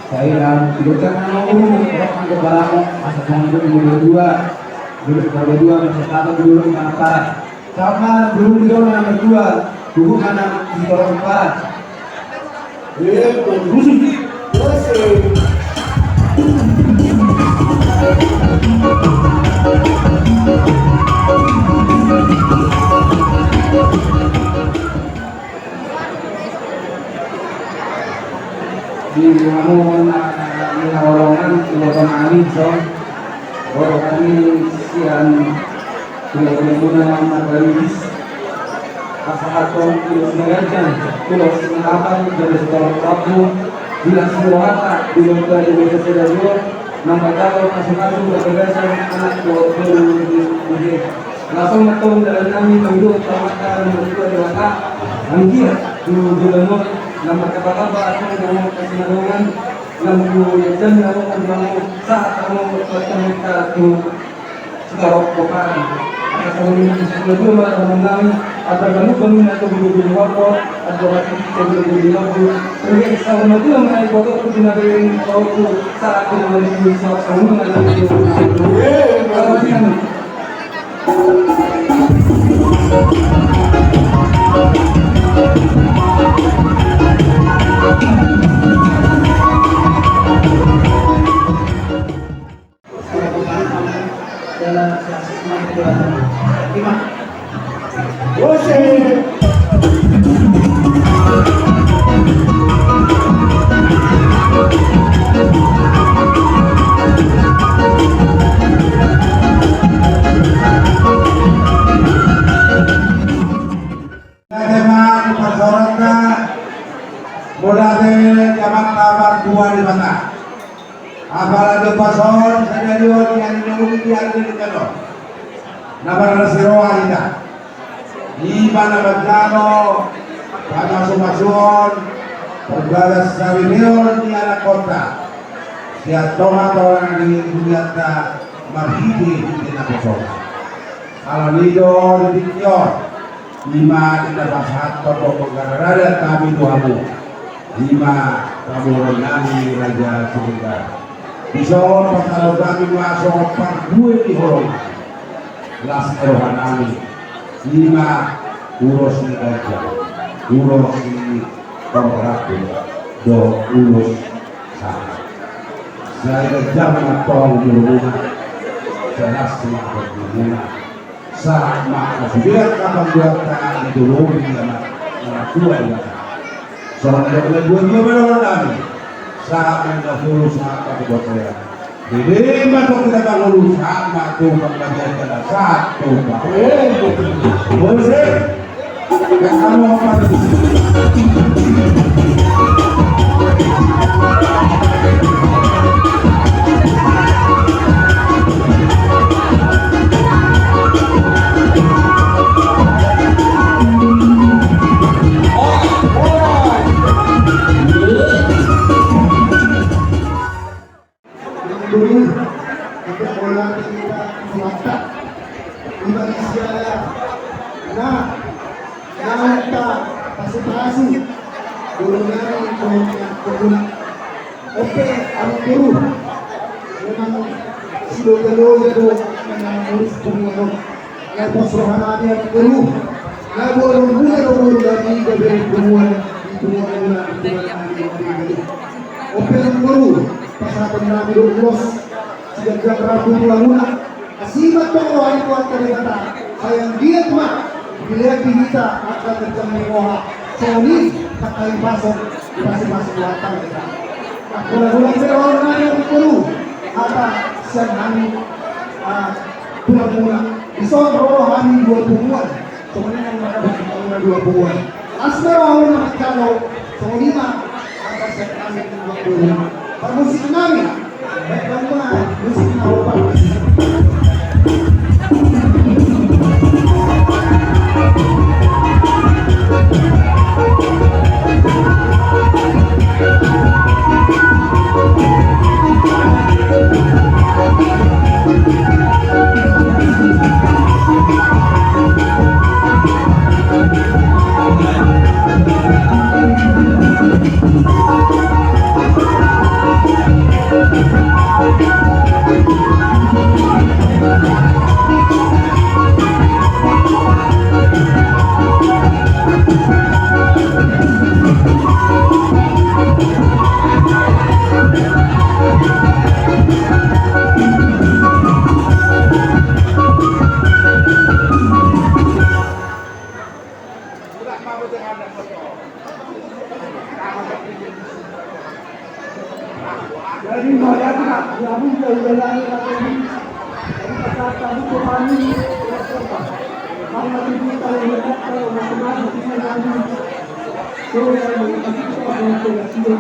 saya, di kota mana, orang ke Baramo, masa tuan, tuan, dua, dua, dua, dua, masa tata, dua, mana, Paras. Sama, belum, dua, mana, dua, dua, mana, di Paras. Di rumahmu, anak-anak, orang-orang, ibu, anak, so, orang kami sian Tulang-tulang na marbaris, pasahathon ulos na ganjang, ulos na hata, gabe sitaon rambu, bilang sirohata, bilang gabe gabe sadari on, na manjalo pasu-pasu di bagasan anak dohot boru di, di, di. Langsung ma antong dalan nami mangidop tu Amanta na martua Debata, anggiat tu joloan on, na markapalaba antong dohot hasinadongan, na mangku iajani hamu, na mangku sahat hamu, tu Amanta tu Sitorop pomparan. Asa songon i, songon i ma dohonon nami, andor ganup-ganup na togu-togu ni horbo, andor hatiha togu-togu ni lombu. Terus saur matua ma na iboto, tu na bereng saur tu, saat tu na bereng saur, saur na bereng saur. Teman, pasaran na, modal Apala di ombas on sadari on, di ari na uli, di ari na lima on, na marlas ni roha hita, i ma na manjalo pamasumasuon, parbagasan saripeon ni anakhonta sian tongatonga ni hurianta marhitehite naposona. Alani i do di tingki on, i ma di na pasahathon do panggaradon nami tu hamu, i ma pamoruon nami Raja Siregar. Dison pasahaton nami ma songon parbue ni holong nami, las ni roha nami, i ma ulos ni ganjang, ulos ni panggaradon dohot ulos sahat. Sai ganjang ma tong umurmuna, sai las ma parbue muna. Sahat ma sude angka panguatta di dolok ni anak, anak tua di anak. Songon na dua dua ma dohonon nami. Sahat ma na solu, sahat ma tu bontean. Jadi ma tu hita mangolu, sahat ma tu panggabean jala sahat tu panggabean. Boleh. Guru, untuk pola kita mantap. Ibadah siala. Nah, nah, kita pasi-pasi. Guru nami, guru nami, guru nami. Oke, amang guru. Memang si loja-loja do, memang harus guru. Na pos roha nami, amang guru. Na boru muna do boru nami, gabe punguan, punguan muna, punguan nami, punguan nami. Ope amang guru, pasahaton nami do ulos siganjang rambu tulang muna. Asi ma tong roha ni Tuhanta Debata, sai anggiat ma dilehon di hita angka ganjang ni roha. Songon i angka hahipason, dipasi-pasi Tuhanta ma hita. Nah, mauliate ma roha nami, amang guru, hata sian hami, ah, tulang muna. Dison ro hami dua punguan. Songon i nang mangkatai dua punguan. Las ma roha muna manjalo. Songon i ma angka sian hami dua punguan. Parmusik nami. Baik, bang, bang. Musik na opat. Jadi, mauliate ma, di abu jauh dari langit atau di, dari pasar tabu ke Bali, karena tujuh tahun berkat kalau masing-masing kita jadi, so, yang mengaku kita orang tua sini,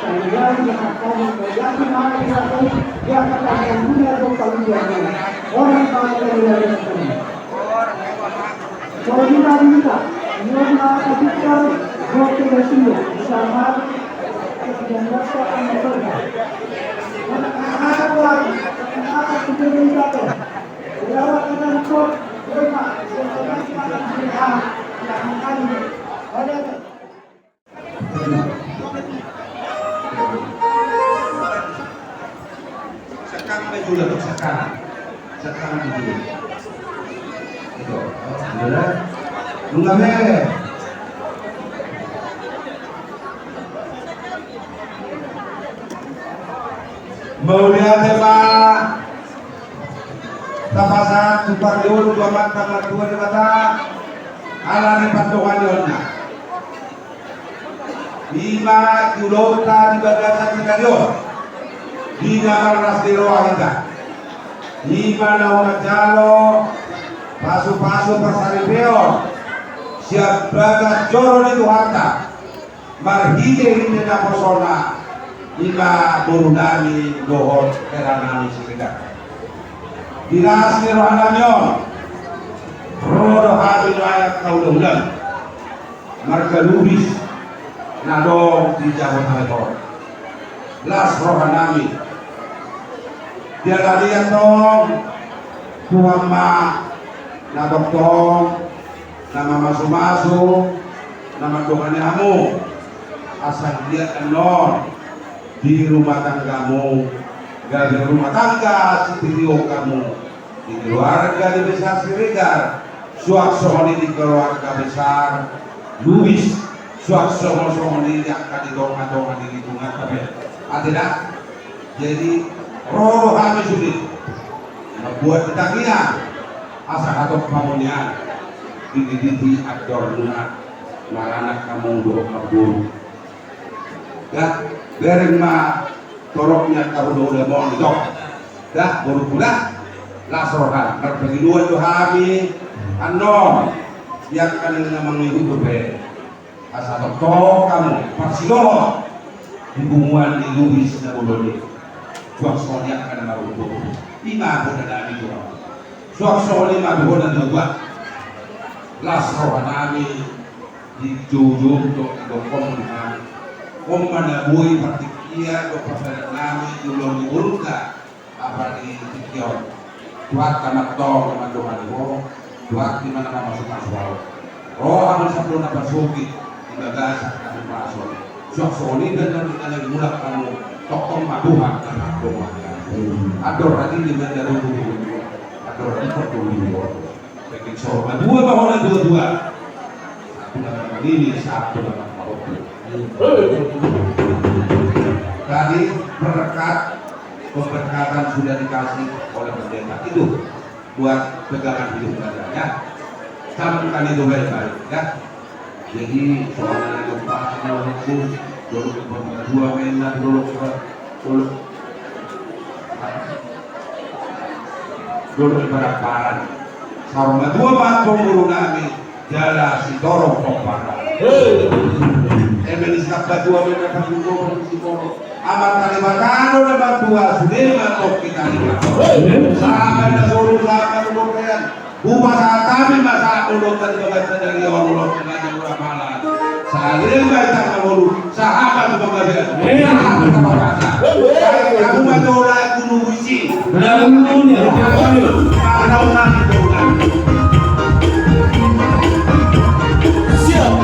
dan yang kita tahu, mauliate ma, kita tahu, dia akan tahu dunia atau tahu dunia. Orang tahu dari langit. Kalau kita minta, dia mengatakan, waktu Rasulullah, sama, dan rasa anak mereka. Anak-anak, anak-anak, anak-anak, anak-anak, anak-anak, anak-anak, anak-anak, anak-anak, anak-anak, anak-anak, Sekang ma jolo, sekang. Sekang ma jolo. Itu, oh, jolo. Nunga be. Mauliate ma. Tapasahat tu panggabean tu Amanta Martua Debata. Ala ni pandohan ni onna. I ma di ulaonta di bagasan sadari on, di na marlas ni roha hita. I ma na manjalo pasupasu parsaripeon sian bagas joro ni Tuhanta, marhitehite naposona, Ima boru nami dohot hera nami Siregar. Di las ni roha nami on, ro do hami nuaeng angka hulahula marga Lubis na adong di jabu tahe on. Las roha nami. Dialani antong Tuhan ma na tongtong na mamasumasu, na mandongani hamu. Asa anggiat annon di rumah tanggamu gabe rumah tangga sitio hamu, di keluarga di besar Siregar, suang songon i di keluarga besar Lubis, suang songon, songon i di angka di tonga-tonga di lingkungan. Tapi ate da, jadi ro do hami sude mambuat di tangiang asa hatop hamu nian di, di, di, di andor muna maranak hamu dohot marboru. Ya, bereng ma torop ni angka hulahula on, ito. Da, boru, da, las roha, marpangidoan do hami annon di angka na mangihut dope. Asa tongtong hamu parsidohot di punguan ni Lubis na bolon i. Suang songon i angka na marumur. Ima bona nami tu hamu. Suang songon i ma bona na dua. Las roha nami di joujou do di dohot hamu. On ma na boi partingkian do parbadan nami di ulaon ni borunta. Apa di tingki on? Tuhan ma antong na mandongani ho, Tuhan ma na mamasumasu ho. Ro hamu sahat tu na pasogit di bagasan hamu pason. Suang songon i pe na mulak hamu, tongtong ma Tuhan na mandongani. Andor hadi di manda rubu. Andor hadi di manda rubu. Daging sorga dua, bahona dua-dua. Satu nama ini, satu nama Maroke. Tadi berkat, pemberkatan sudah dikasih oleh pendeta itu buat pegangan hidup kalian, ya. Camkan itu baik-baik, ya. Jadi soalnya lupa, kalau itu dulu kedua mainan dulu, dulu. Dulu pada paran. Saur matua ma antong boru nami jala sitorop pomparan. Hei. Eme ni saur matua ma antong boru nami jala sitorop pomparan. Amanta Debata do na matua, sude ma antong hita ni. Hei. Sahat na solu, sahat na solu. Hupasahat hami ma sahat ni dolok tadi bagasan dari on, dolok tengah jam berapa lah. Salim baik tak ngolu, sahat tu panggabean. Sahat tu panggabean. Baik, kamu ma jolai gunung bisi. Gunung bisi. Karena orang itu kan. Siap.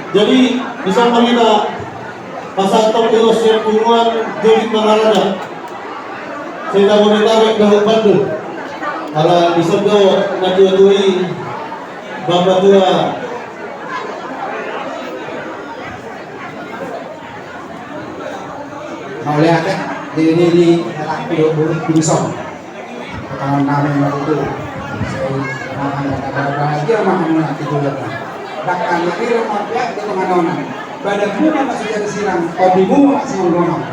Jadi, dison ma hita pasahat ulos sian punguan Jogit Mangaraja se-Jabodetabek dohot Bandung. Ala dison do natuatua i, bapa tua. Mauliate, di, di, di, di, di, di, di, Pertanaan nami ma tutu. Sai, makan, makan, bahagia ma hamuna tu tulang. Bahkan, jadi, rumah pihak di panganonan. Badanmu ma masih jadi sirang, tondimu ma masih menggonang.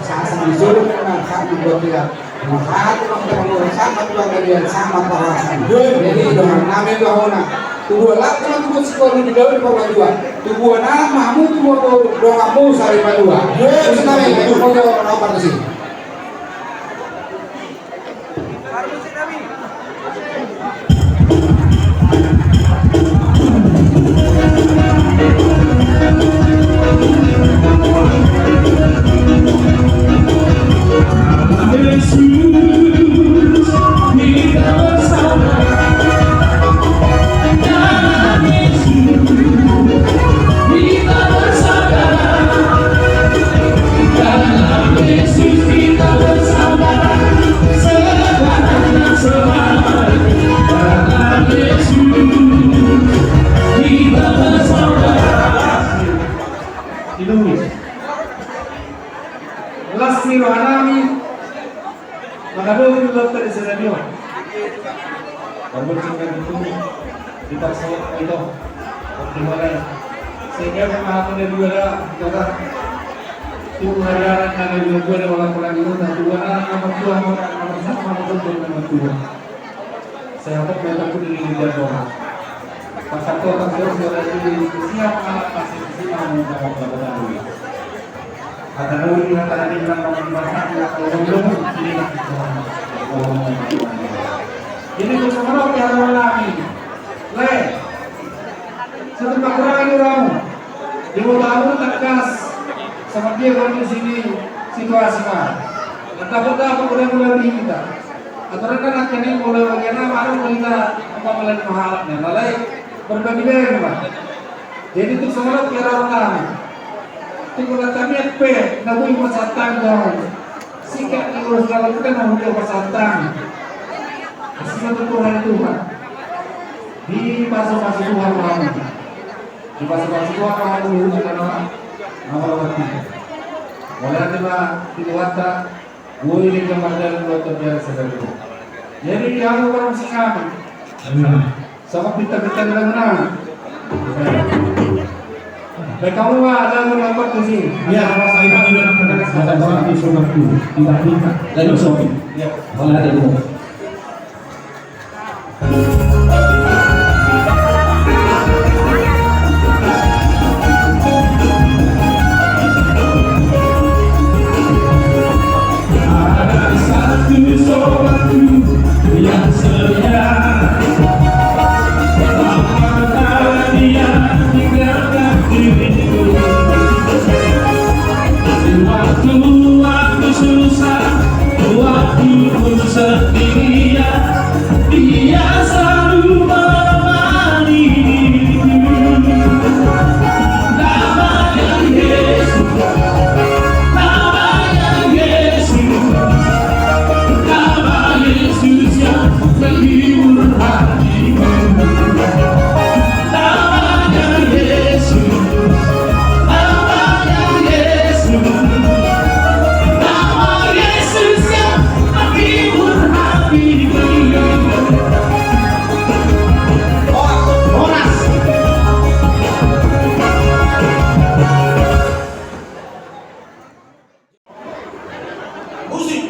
Sasa disuruh, nah, saat membuat dia. Nah, saat itu, waktu kamu sama tulang dari sama parasan. Jadi, dengan nami tu hamuna. Tubuan laki ma tubuan sikola di daun di Purbatua. Tubuan anak ma hamu tubuan donganmu sari Patua. Terus nami, itu mau jawab apa di sini? Tadi saya bilang, kamu jangan itu, kita sholat itu. Bagaimana? Sehingga memahami dia juga dah, kita dah. Itu pelajaran yang ada juga ada orang-orang itu, dan juga anak-anak tua, anak-anak sama, anak-anak tua. Saya dapat datang ke diri dia orang. Pasal tu orang tua sudah jadi siap anak masih siap mau dapat dapat duit. Kata dulu di mata tadi bilang kamu di masa aku orang belum ini. Jadi untuk semua kita orang lagi. Le. Satu pakurangan orang. Di kota aku tegas. Sama dia kalau di sini situasi mah. Dapat dapat udah mulai di kita. Aturan kan akhirnya mulai bagian apa ada mulai kita apa mulai mahalaknya. Lalai berbagi bagi mah. Jadi tu salat kira orang. Ti guna kami pe na boi pasahat tangan. Sikat ni urus kalau kita na boi pasahat tangan. Kasih satu Tuhan, Tuhan. Di pasu-pasu Tuhan kami. Di pasu-pasu Tuhan kami di rumah kita nama. Nama lewat kita. Oleh kita di luar. Boi ni gambar dalam buat terbiasa dari itu. Jadi dia mau orang singkatan. Sama kita kita bilang nah. Baik, kamu mah ada yang dapat di sini. Ya, saya panggil anak-anak. Ada orang di Sobat Guru. Tidak minta. Dari Sobat. Ya. Oleh ada yang mau. Waktu aku susah, waktu ku sendirian, Dia selalu menemani. Nama yang Yesus, nama yang Yesus, nama Yesus yang menghibur hatiku. Nama yang Yesus, nama yang Yesus, nama Yesus yang menghibur hatiku. Horas, horas. Musik.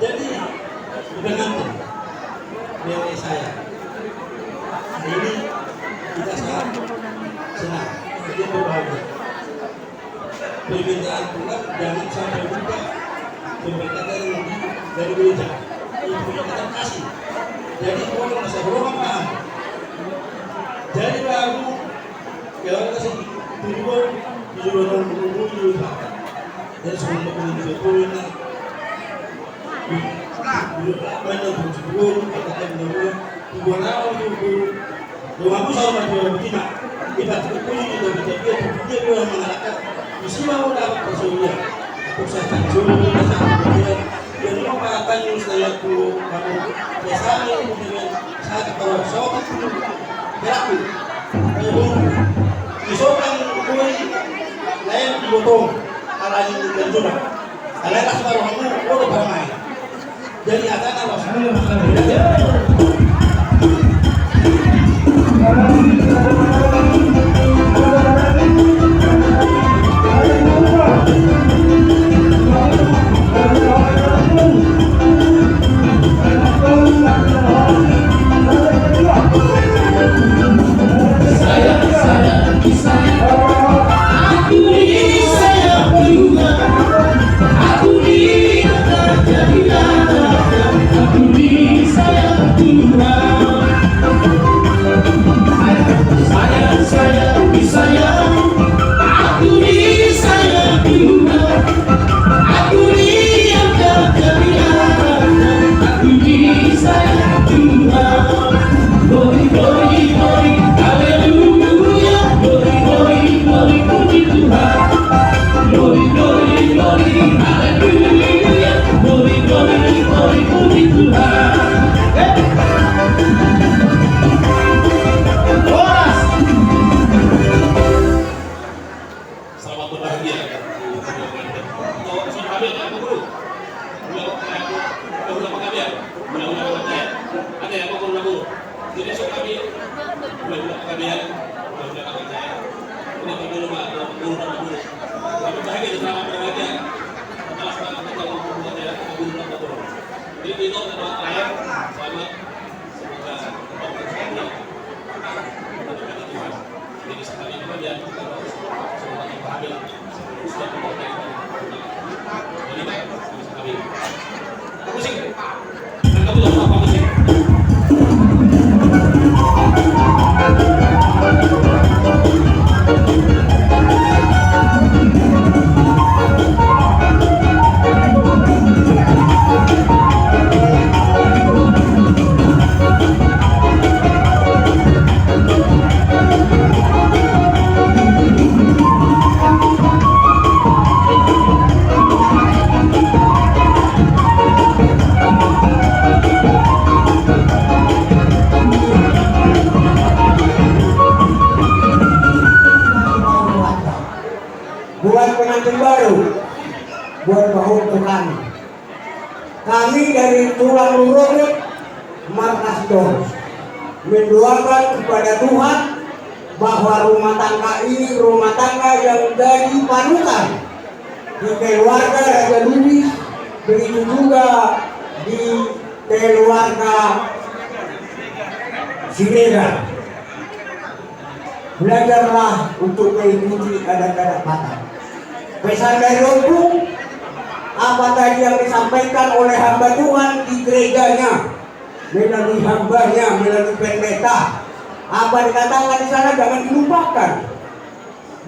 Jadi, udah ngantuk. Nenek saya. Hari ini kita sangat senang. Kita berbahagia. Permintaan Tuhan jangan sampai lupa berkata dari, dari gereja. Itu permintaan kasih. Jadi, gua masa belum paham. Jadi, baru, ya, orang kasih tujuan, tujuan orang menunggu, tujuan apa? Dan semua orang menunggu, tujuan apa? Nah, tujuan apa? Yang tujuan, kata-kata menunggu, tujuan apa itu? Doa aku sama dia begini. Kita terpuji, kita berpikir, dia pun yang mengatakan, "Isi mau dapat persoalan." Aku saya tak suruh, saya tak berpikir. Jadi, apa tanya saya tu, kamu, saya sama ini dengan saya ketawa, saya tak suruh. Pelaku. Kayak bom. Di sopan, kue, lain di botong. Ala ini dan juga. Ala ini, sebab kamu, oh, pernah main. Jadi, ada nama. Buat pengantin baru, buat pahompu kami. Kami dari tulang rurobot markas Dor mendoakan kepada Tuhan bahwa rumah tangga ini rumah tangga yang jadi panutan di keluarga Raja Lubis, begitu juga di keluarga Siregar. Belajarlah untuk mengikuti adat-adat Batak. Pesan dari Ompung, apa tadi yang disampaikan oleh hamba Tuhan di gerejanya, melalui hambanya, melalui pendeta, apa dikatakan di sana jangan dilupakan,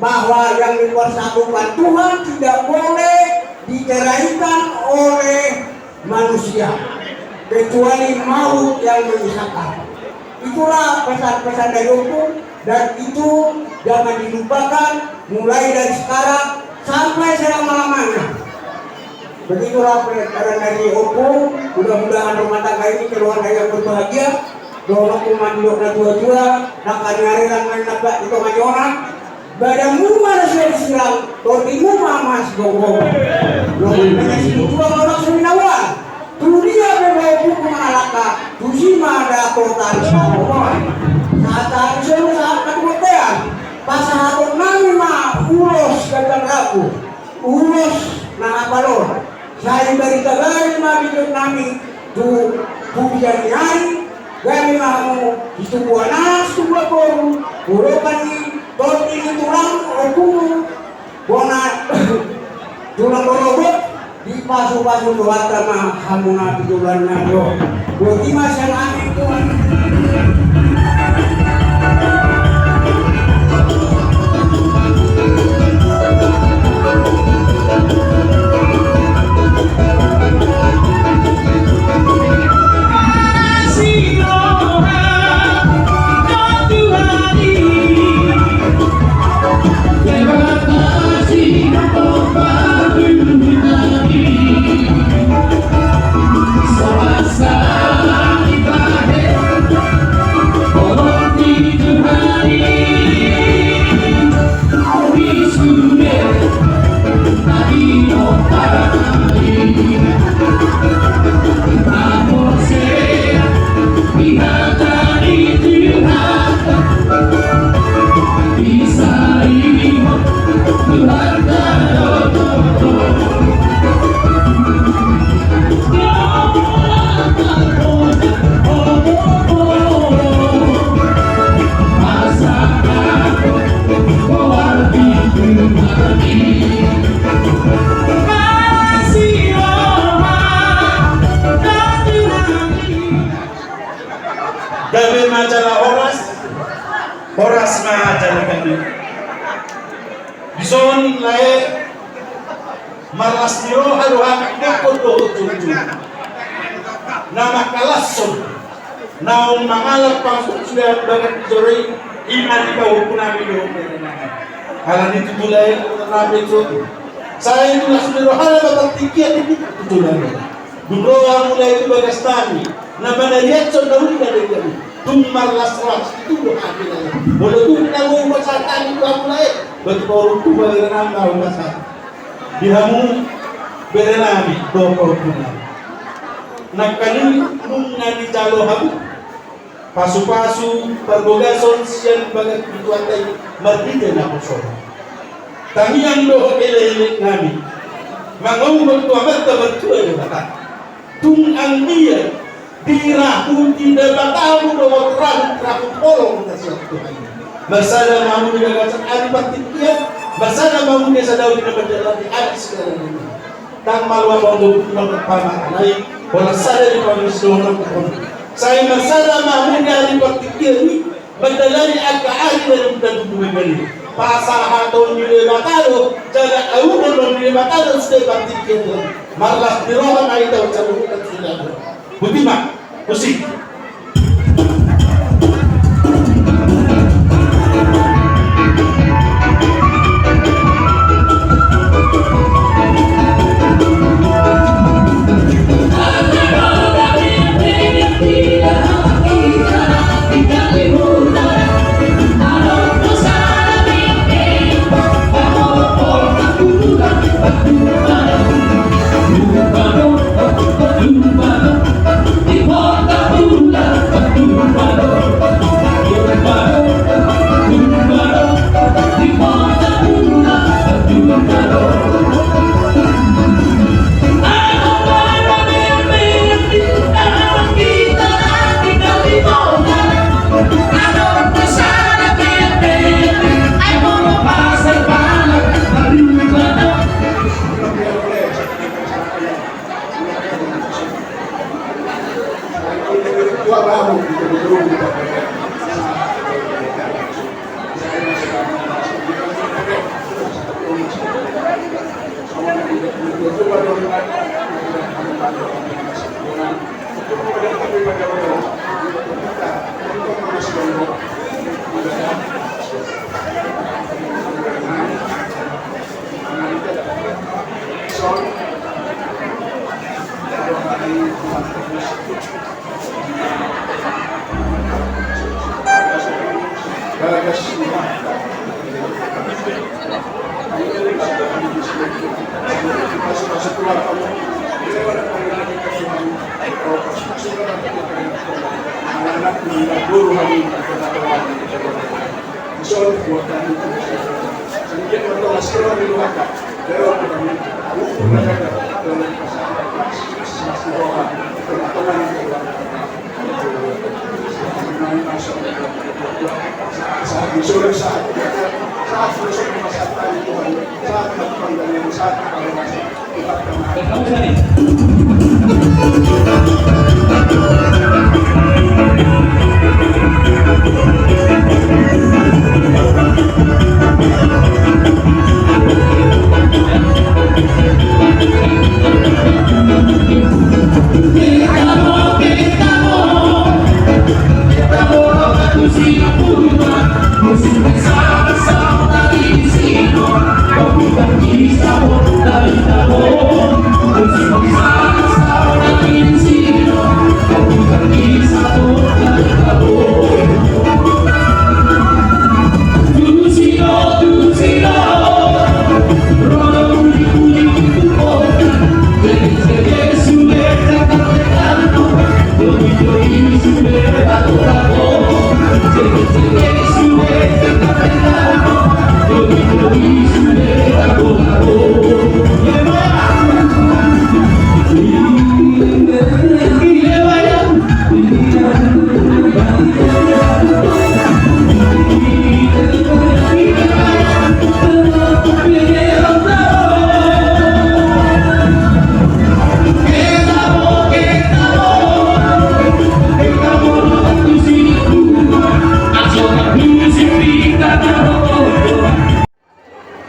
bahwa yang dipersatukan Tuhan tidak boleh diceraikan oleh manusia, kecuali maut yang memisahkan. Itulah pesan-pesan dari Ompung, dan itu jangan dilupakan mulai dari sekarang sampai selama-lamanya. Begitulah peran dari Ompung. Mudah-mudahan rumah tangga ini keluarga yang berbahagia. Dohononku ma di dok na tua-tua, nangkaning ari nang main nangka di tonga ni ona. Badanmu ma na sian sirang, tondingmu ma na sigomgoman. Lobi na sian tua ma na sian binawan. Tu dia pe bau buku mangalangka, tusi ma dapotan samomoan. Sahat-sahat ni solu sahat na tu bontean. Pasahaton nami ma ulos ganjang rambu, ulos na hapal on. Sai barita-barita ma di dok nami tu pudian ni ari. Gabe ma hamu situbuan anak situbuan boru, polopan ni tondi ni tulang ompungmu, bona tulang rorobot, dipasu-pasu Tuhanta ma hamu na pitolan na jo. Boti ma sian hami Tuhan. Gabe ma jala horas, horas ma jala gabe. Dison lae, marlas ni roha do hami ingkon dohot jujur. Na mangkalashon, naung mangalap pangusulan bagas ni joro i, ima di pahompu nami dohot bere nami. Alani tutu lae, na pe jujur. Sai tulas ni rohana ma partingkian di tutu lae. Dung ro hamu lae tu bagas nami, na manariashon na uli na denggan i, tung marlaslas tutu do hami lae. Molo tung na gogo pasahat nami tu hamu lae, batu paurung tu bere nami na pasahat. Di hamu bere nami dohot pahompu nami. Nangkaning nunga dijalo hamu. Pasupasu parbagason sian bagas ni Tuhanta i marhite naposona. Tangiang dohot elekelek nami mangombot tu Amanta Martua Debata. Tung anggiat dirahuti Debata hamu dohot rahut-rahut holong na sian Tuhan i. Marsada ma hamu di bagasan ari partingkian, marsada ma hamu di sada uli na mandalani ari sian Tuhan i. Ndang malo amang dohot inang, paman, inang, holan sada do pangidoan on. Sai marsada ma hamu di ari partingkian i, mandalani angka ari na dung-dung i. Pasahaton ni Debata do jala auhon ni Debata do sude partingkian on. Marlas ni roha ma hita on saluhutna sude. Boti ma. Musik.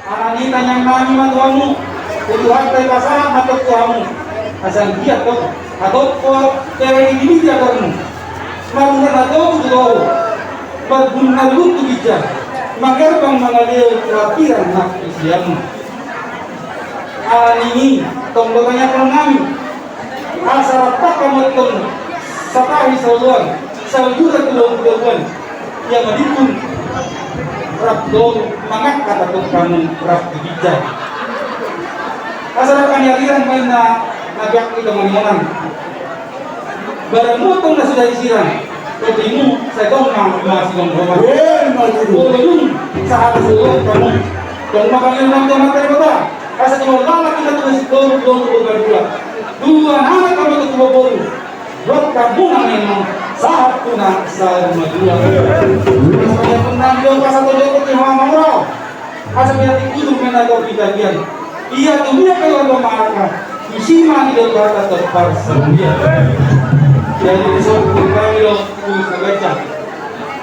Alani i tangiang nami ma tu hamu, tu Tuhanta i pasahat ma antong tu hamu. Asa anggiat do hatop pe di bibir ni atormu. Marumur na togu tu toru, marbulung na luhut tu ginjang, manggerbang mangalehon tu hatiran nang tu siamun. Alani i tong do tangianghon nami. Asa rap hamu antong satahi saoloan, saluhutna tu lomo ni dabuan. Ia ma di tung rap dohot mangangkat antong hamu rap di ginjang. Asa rap haniarian ma inna na peak i dongan ni monan. Badanmu antong na so dai sirang, Topimu, sai tong ma, ma sigomgoman. Emma tutu. Molo dung sahat do hamu, tong ma pangidoan tu Amanta Debata. Asa tulang lalap i ma tulang sitoru, tulang tu boru. Tulang anak ma tutu boru. Dohot hamu na memang sahat tu na saur matua. Asa tulang nami do pasahat tu hamu. Asa biar di ujung mena kau di bagian. Ia tu dia keluarga maka isi mani do kata terpaksa dia. Jadi disebut kami lo urus kebaca.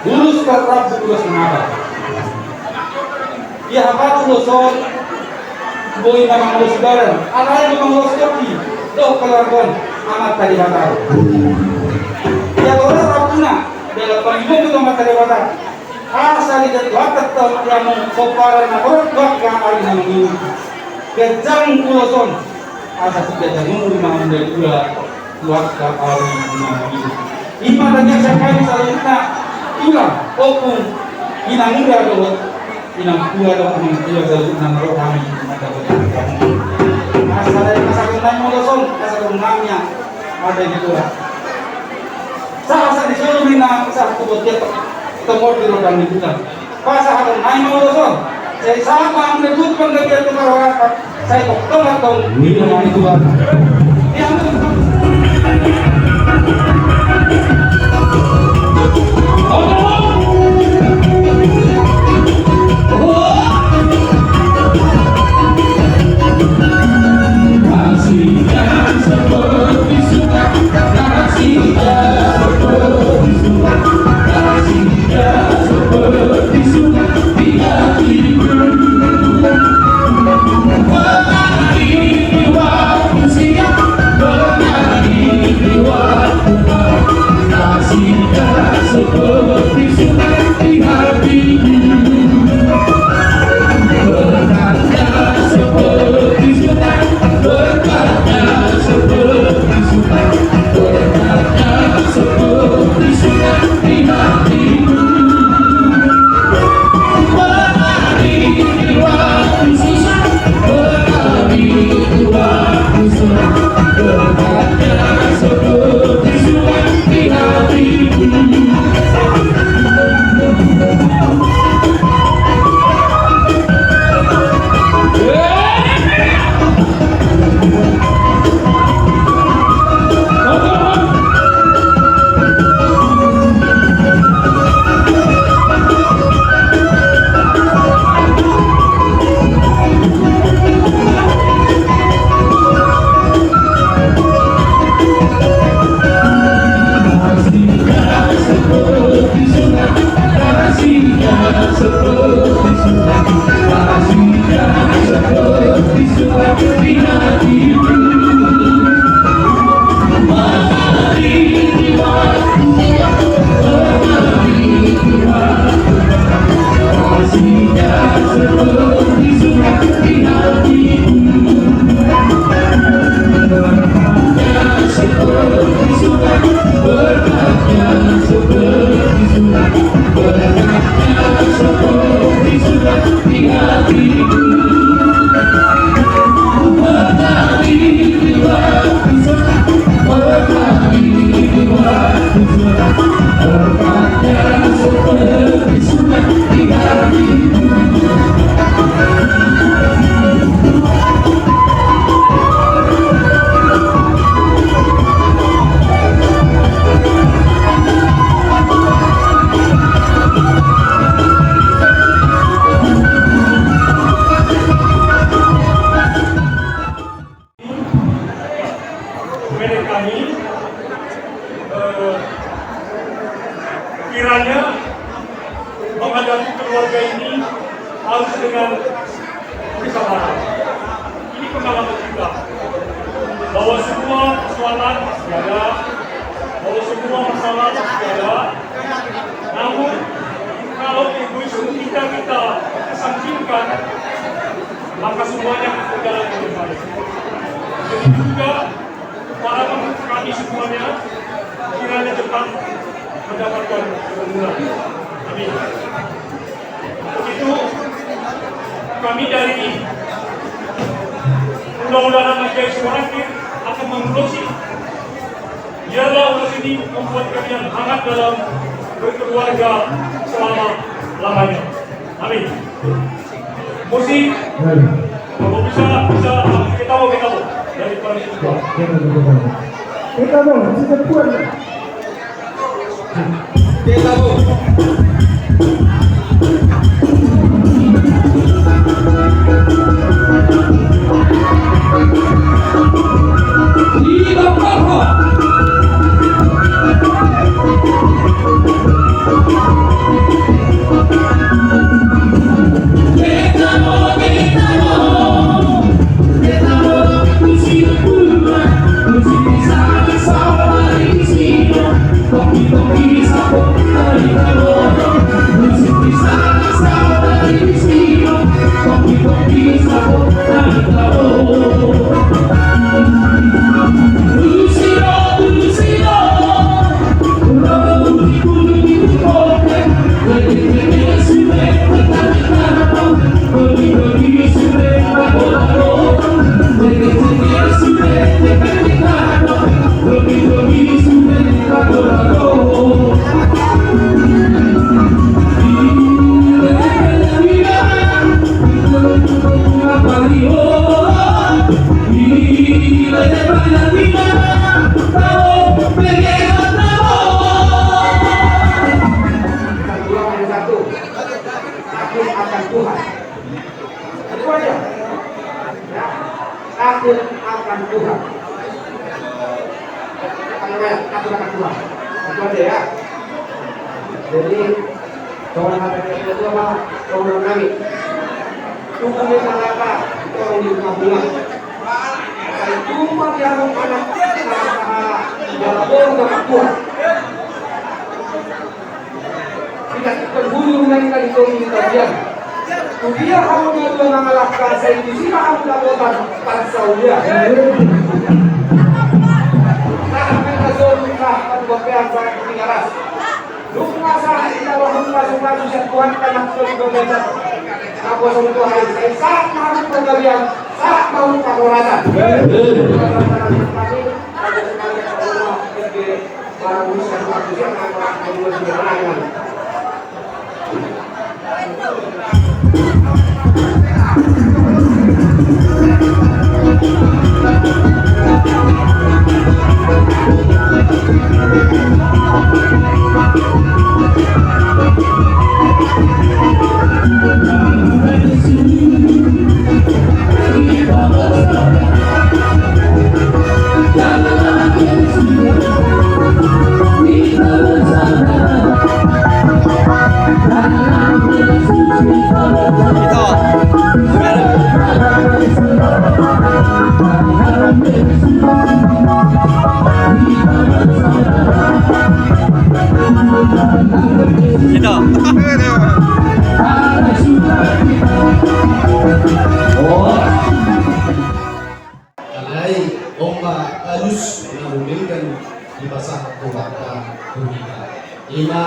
Urus terpaksa urus mengapa? Ia apa tu lo soal? Boi nama urus barang. Alai nama urus kopi. Dohot keluarga Amanta Debata. Ia orang rapuna dalam panggilan itu Amanta Debata. Asa di jatuh atas tahu dia mau koparan na orang bakka ari na mangini. Gajang puloson. Asa si gajang umur lima menit dua keluarga ari na mangini. Ima tanya saya kami saluhutna tulang, opung, inang muda dohot inang tua dohot amang tua saluhutna na ro kami mata kota kami. Asa dari masa kenai puloson, asa kenai ada di tua. Sahat, sahat di solu mina, sahat tu botiap, tu mor di roda ni bulan. Pasahaton nai ma ulos on. Sai sahat ma hamu na tutu panggabean tu parhorasan. Sai tongtong ma tong di roda ni bulan. Di hamu. Kepada kami, eh, kiranya menghadapi keluarga ini harus dengan kesabaran. Ini pengalaman kita bahwa semua persoalan pasti ada, bahwa semua masalah pasti ada. Namun, kalau egoisme kita, kita kesampingkan, maka semuanya akan berjalan dengan baik. Begitu juga para pendukung kami semuanya, kiranya cepat mendapatkan kemenangan. Amin. Untuk itu, kami dari Undang-Undang Anak Jai Sumarangkir akan mengulosi Biarlah ulos ini membuat kalian hangat dalam berkeluarga selama lamanya. Amin. Musik. Kalau bisa, bisa, kita mau, kita mau. Dari para kita mau, kita mau. Kita mau. Satu, takut akan Tuhan. Itu aja. Ya. Takut akan Tuhan. Apa namanya? Takut akan Tuhan. Itu aja ya. Jadi, kawan apa yang kedua, Pak? Kawan kami. Tunggu di mana, Pak? Tolong di rumah-rumah. Saya cuma diamuk anak, nah, dalam orang gak kuat. Tidak terguyur naik dari kopi di tabian. Kudia hamu dua-dua mangalangka, sai tusi ma hamu dapotan parsaulian. Nah, minta solusi lah, patu bapean sa kuning aras. Dung na sahat di dalam pasu-pasu sian Tuhan, anak soli dometan. Apo song Tuhan, sai sahat ma hamu panggabean, sahat ma hamu pangoratan. Itu. Alai, on ma alus na humenggan dipasahat Tuhanta tu hita. Ima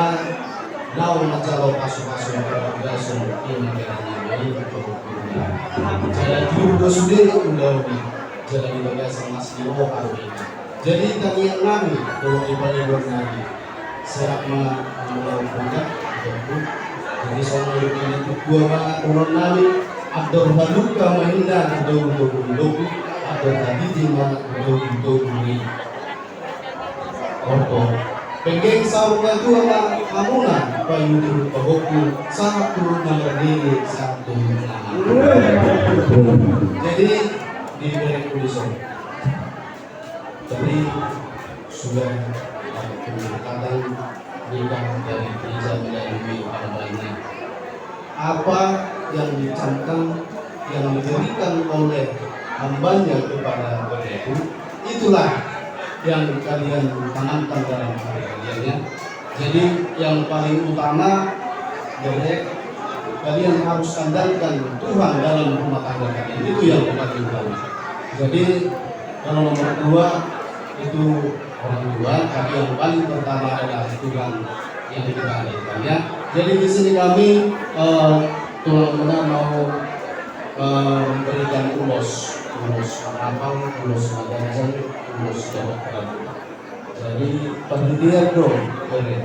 naung manjalo pasu-pasu na pargason, ima gerangan ni Tuhan. Jala tiur do sude ulaon i, jala di bagasan las ni roha do hita. Jadi tangiang nami, dohot di pangidoan nami, serak ma mangulahon buka, jadi songon na didok ni natua-tua ma dohonon nami, andor halumpang ma inna di togu-togu ni dohot, andor hatiti ma di togu-togu ni horbo. Penggeng saur matua ma hamuna, paihut-ihut pahompu, sahat tu na mardiri, sahat tu na martua. Jadi, di berek tulis on. Jadi, sudah, eh, pendekatan nikah dari gereja melalui hambanya. Apa yang dicanangkan, yang diberikan oleh hambanya kepada Bapak Ibu, itulah yang kalian tanamkan dalam hati kalian, ya. Jadi, yang paling utama, jadi, kalian harus andalkan Tuhan dalam rumah tangga kalian. Itu yang paling utama. Jadi, kalau nomor dua, itu orang tua, tapi yang paling pertama adalah Tuhan yang kita andalkan, ya. Jadi, di sini kami, eh, tulang muda mau, eh, memberikan ulos, ulos harapan, ulos na ganjang, ulos dohot harapan. Jadi, panghibian do, bere.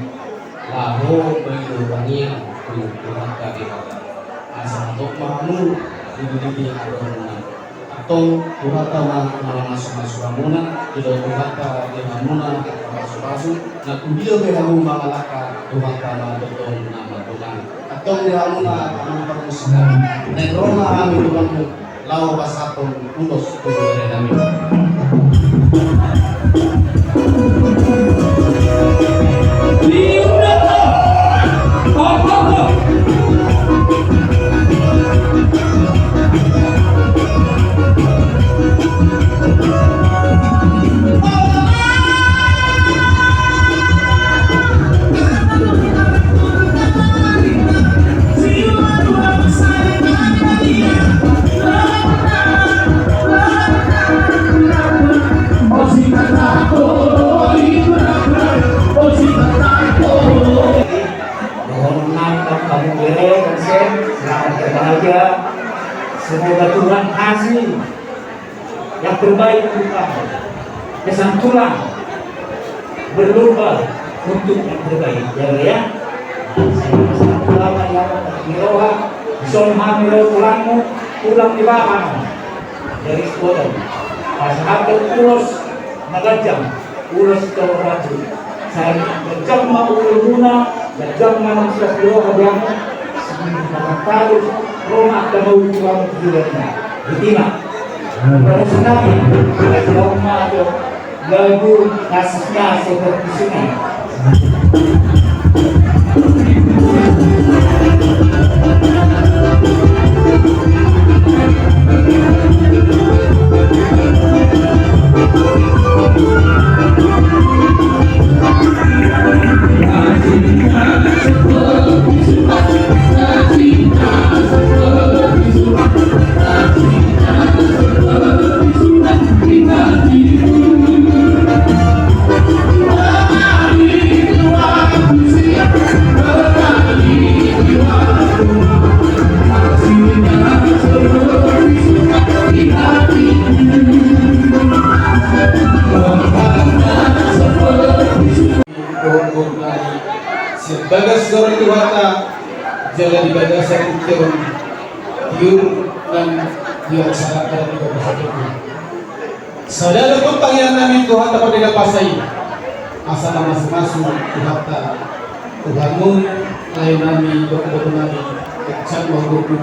Laho maido tangiang tu Tuhanta Debata. Asa hatop ma hamu, di diri di adoranna. Antong Tuhanta ma na mamasumasu hamuna, didok Tuhanta di hamuna angka pasupasu, na tu dia pe hamu mangalangka, Tuhanta ma tongtong na mandongani. Antong di hamuna amang parmusik nami, naeng ro ma hami tu hamuna, laho pasahathon ulos tu bere nami. Mohon maaf, kamu bere, dan saya selamat berbahagia. Semoga Tuhan kasih yang terbaik untuk kamu. Kesan tulang berlomba untuk yang terbaik, ya, Bang, ya. Saya pesan tulang, ya, di roha, di son hami ro tulangmu, tulang di bapak. Dari Spoto. Pasahathon ulos na ganjang, ulos torop ratu. Sai ganjang ma umurmuna, ganjang ma na sias di roha di hamu, sini na talu, ro ma angka maulu tu hamu tu joloan on. Botima. Pamusunnami, kasih ma jo lagu Nasibnya Seperti Sungai. Dohot boru nami, sian bagas joro ni Tuhanta, jala di bagasan tingki on, tiur nang di acara adat di bagasan tingki. Sada do tangiang nami tu Tuhanta Pardenggan Basa i, asa mamasumasu Tuhanta, Tuhanmu, lae nami, dohot boru nami, Jan Maulana,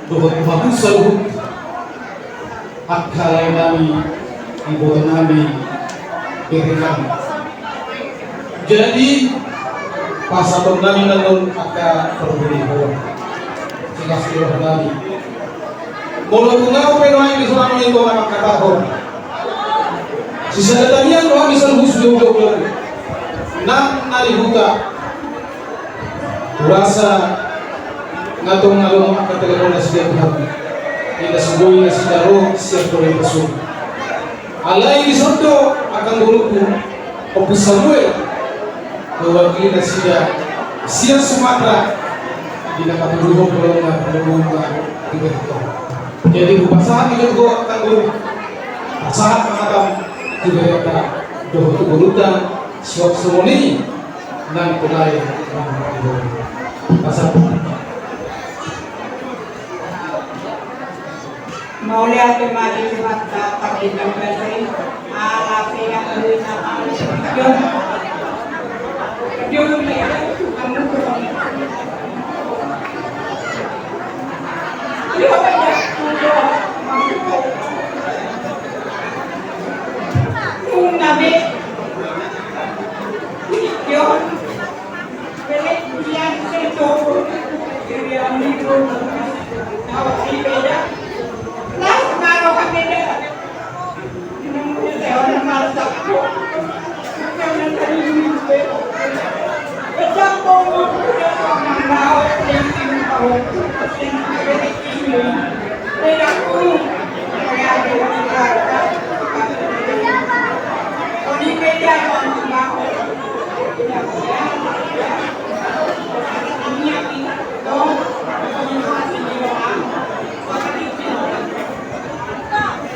dohot Bagus Saluhut. Angka lae nami, iboto nami, bere nami. Jadi, pasahaton nami nangkin angka parbue ni roha. Silas ni roha nami. Molo tung ahu pe nuaeng di son hami do na mangkatahon. Sisada tangiang do hami sian huhut tu jolo-jolo. Nang na di huta. Huasa na tong adong angka telepon nasida tu hami. Inda so boi nasida ro sian Kota Batam. Alai dison do angka boruku, Ompu Samuel, mewakili nasida sian Sumatera, di na patuduhon holong na patuduhon na di Beto. Jadi hupasahat i tu angka boru, pasahat ma hata tu berenta dohot tu borunta, suang songon i. Nang tu lae, nang tu lae. Pasal. Mauliate ma di Tuhanta Pardenggan Basa i, ala pe na hurina alu jom. Jom, jom. Jom.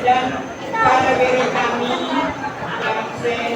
Dan pada bere kami, Bang Sen,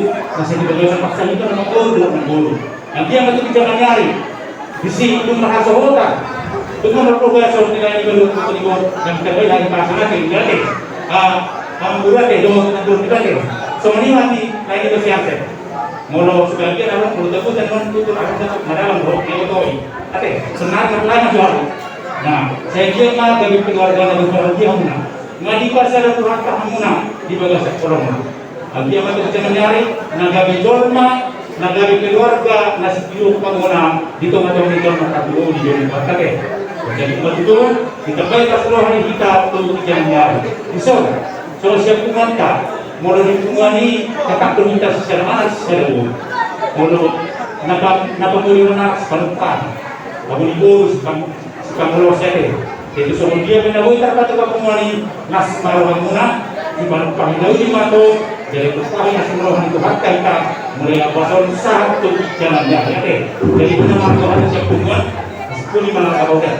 na sai di bagasan parsahita na mangolu dohot mangolu. Anggiat ma tu ginjang ni ari. Disi dung marhasohotan, dung marbogason di lae ni balua tu Bototiga on, na tabahen hami pasahat ate, ate, ah, hamu ate dohot na di bagasan. Songon i ma di lae ni bagasan. Molo sudah dia namun molo tabutan non tutur akan satu madalam dohot dia otoi. Ate, senang berlain jual. Nah, sai dia ma gabe keluarga na berbahagia hamuna. Nga dipasada Tuhanta hamuna di bagasan holongna. Anggiat ma tu ginjang ni ari, na gabe jolma, na gabe keluarga, na sitiur pangona di tonga-tonga ni jolma tabo di jolma ate. Jadi ma tutu, ditambai parrohahon hita tu ginjang ni ari. Dison, so siap punguanta, molo di punguan i, tatap do hita sisada anak sisada boru. Molo, na pa, na pamuli anak sipanumpahan. Pamuli boru sipan, sipangolosi ate. Jadi songon dia pe na boi tarpatupa punguan i, las ma rohamuna, sipanumpahi na uli ma antong, jadi tumpahi na siroha ni Tuhanta hita, mulai lapason sahat tu ginjang ni ari ate. Jadi guna ma roha ni siap punguan, Puli manang kabogan.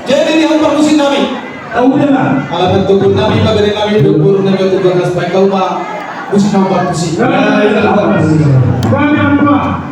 Jadi di hamba musik nami. Ala bertukur nami, pagari nami, tukur nami, tukur nami, tukur nami, tukur nami, tukur nami, tukur nami.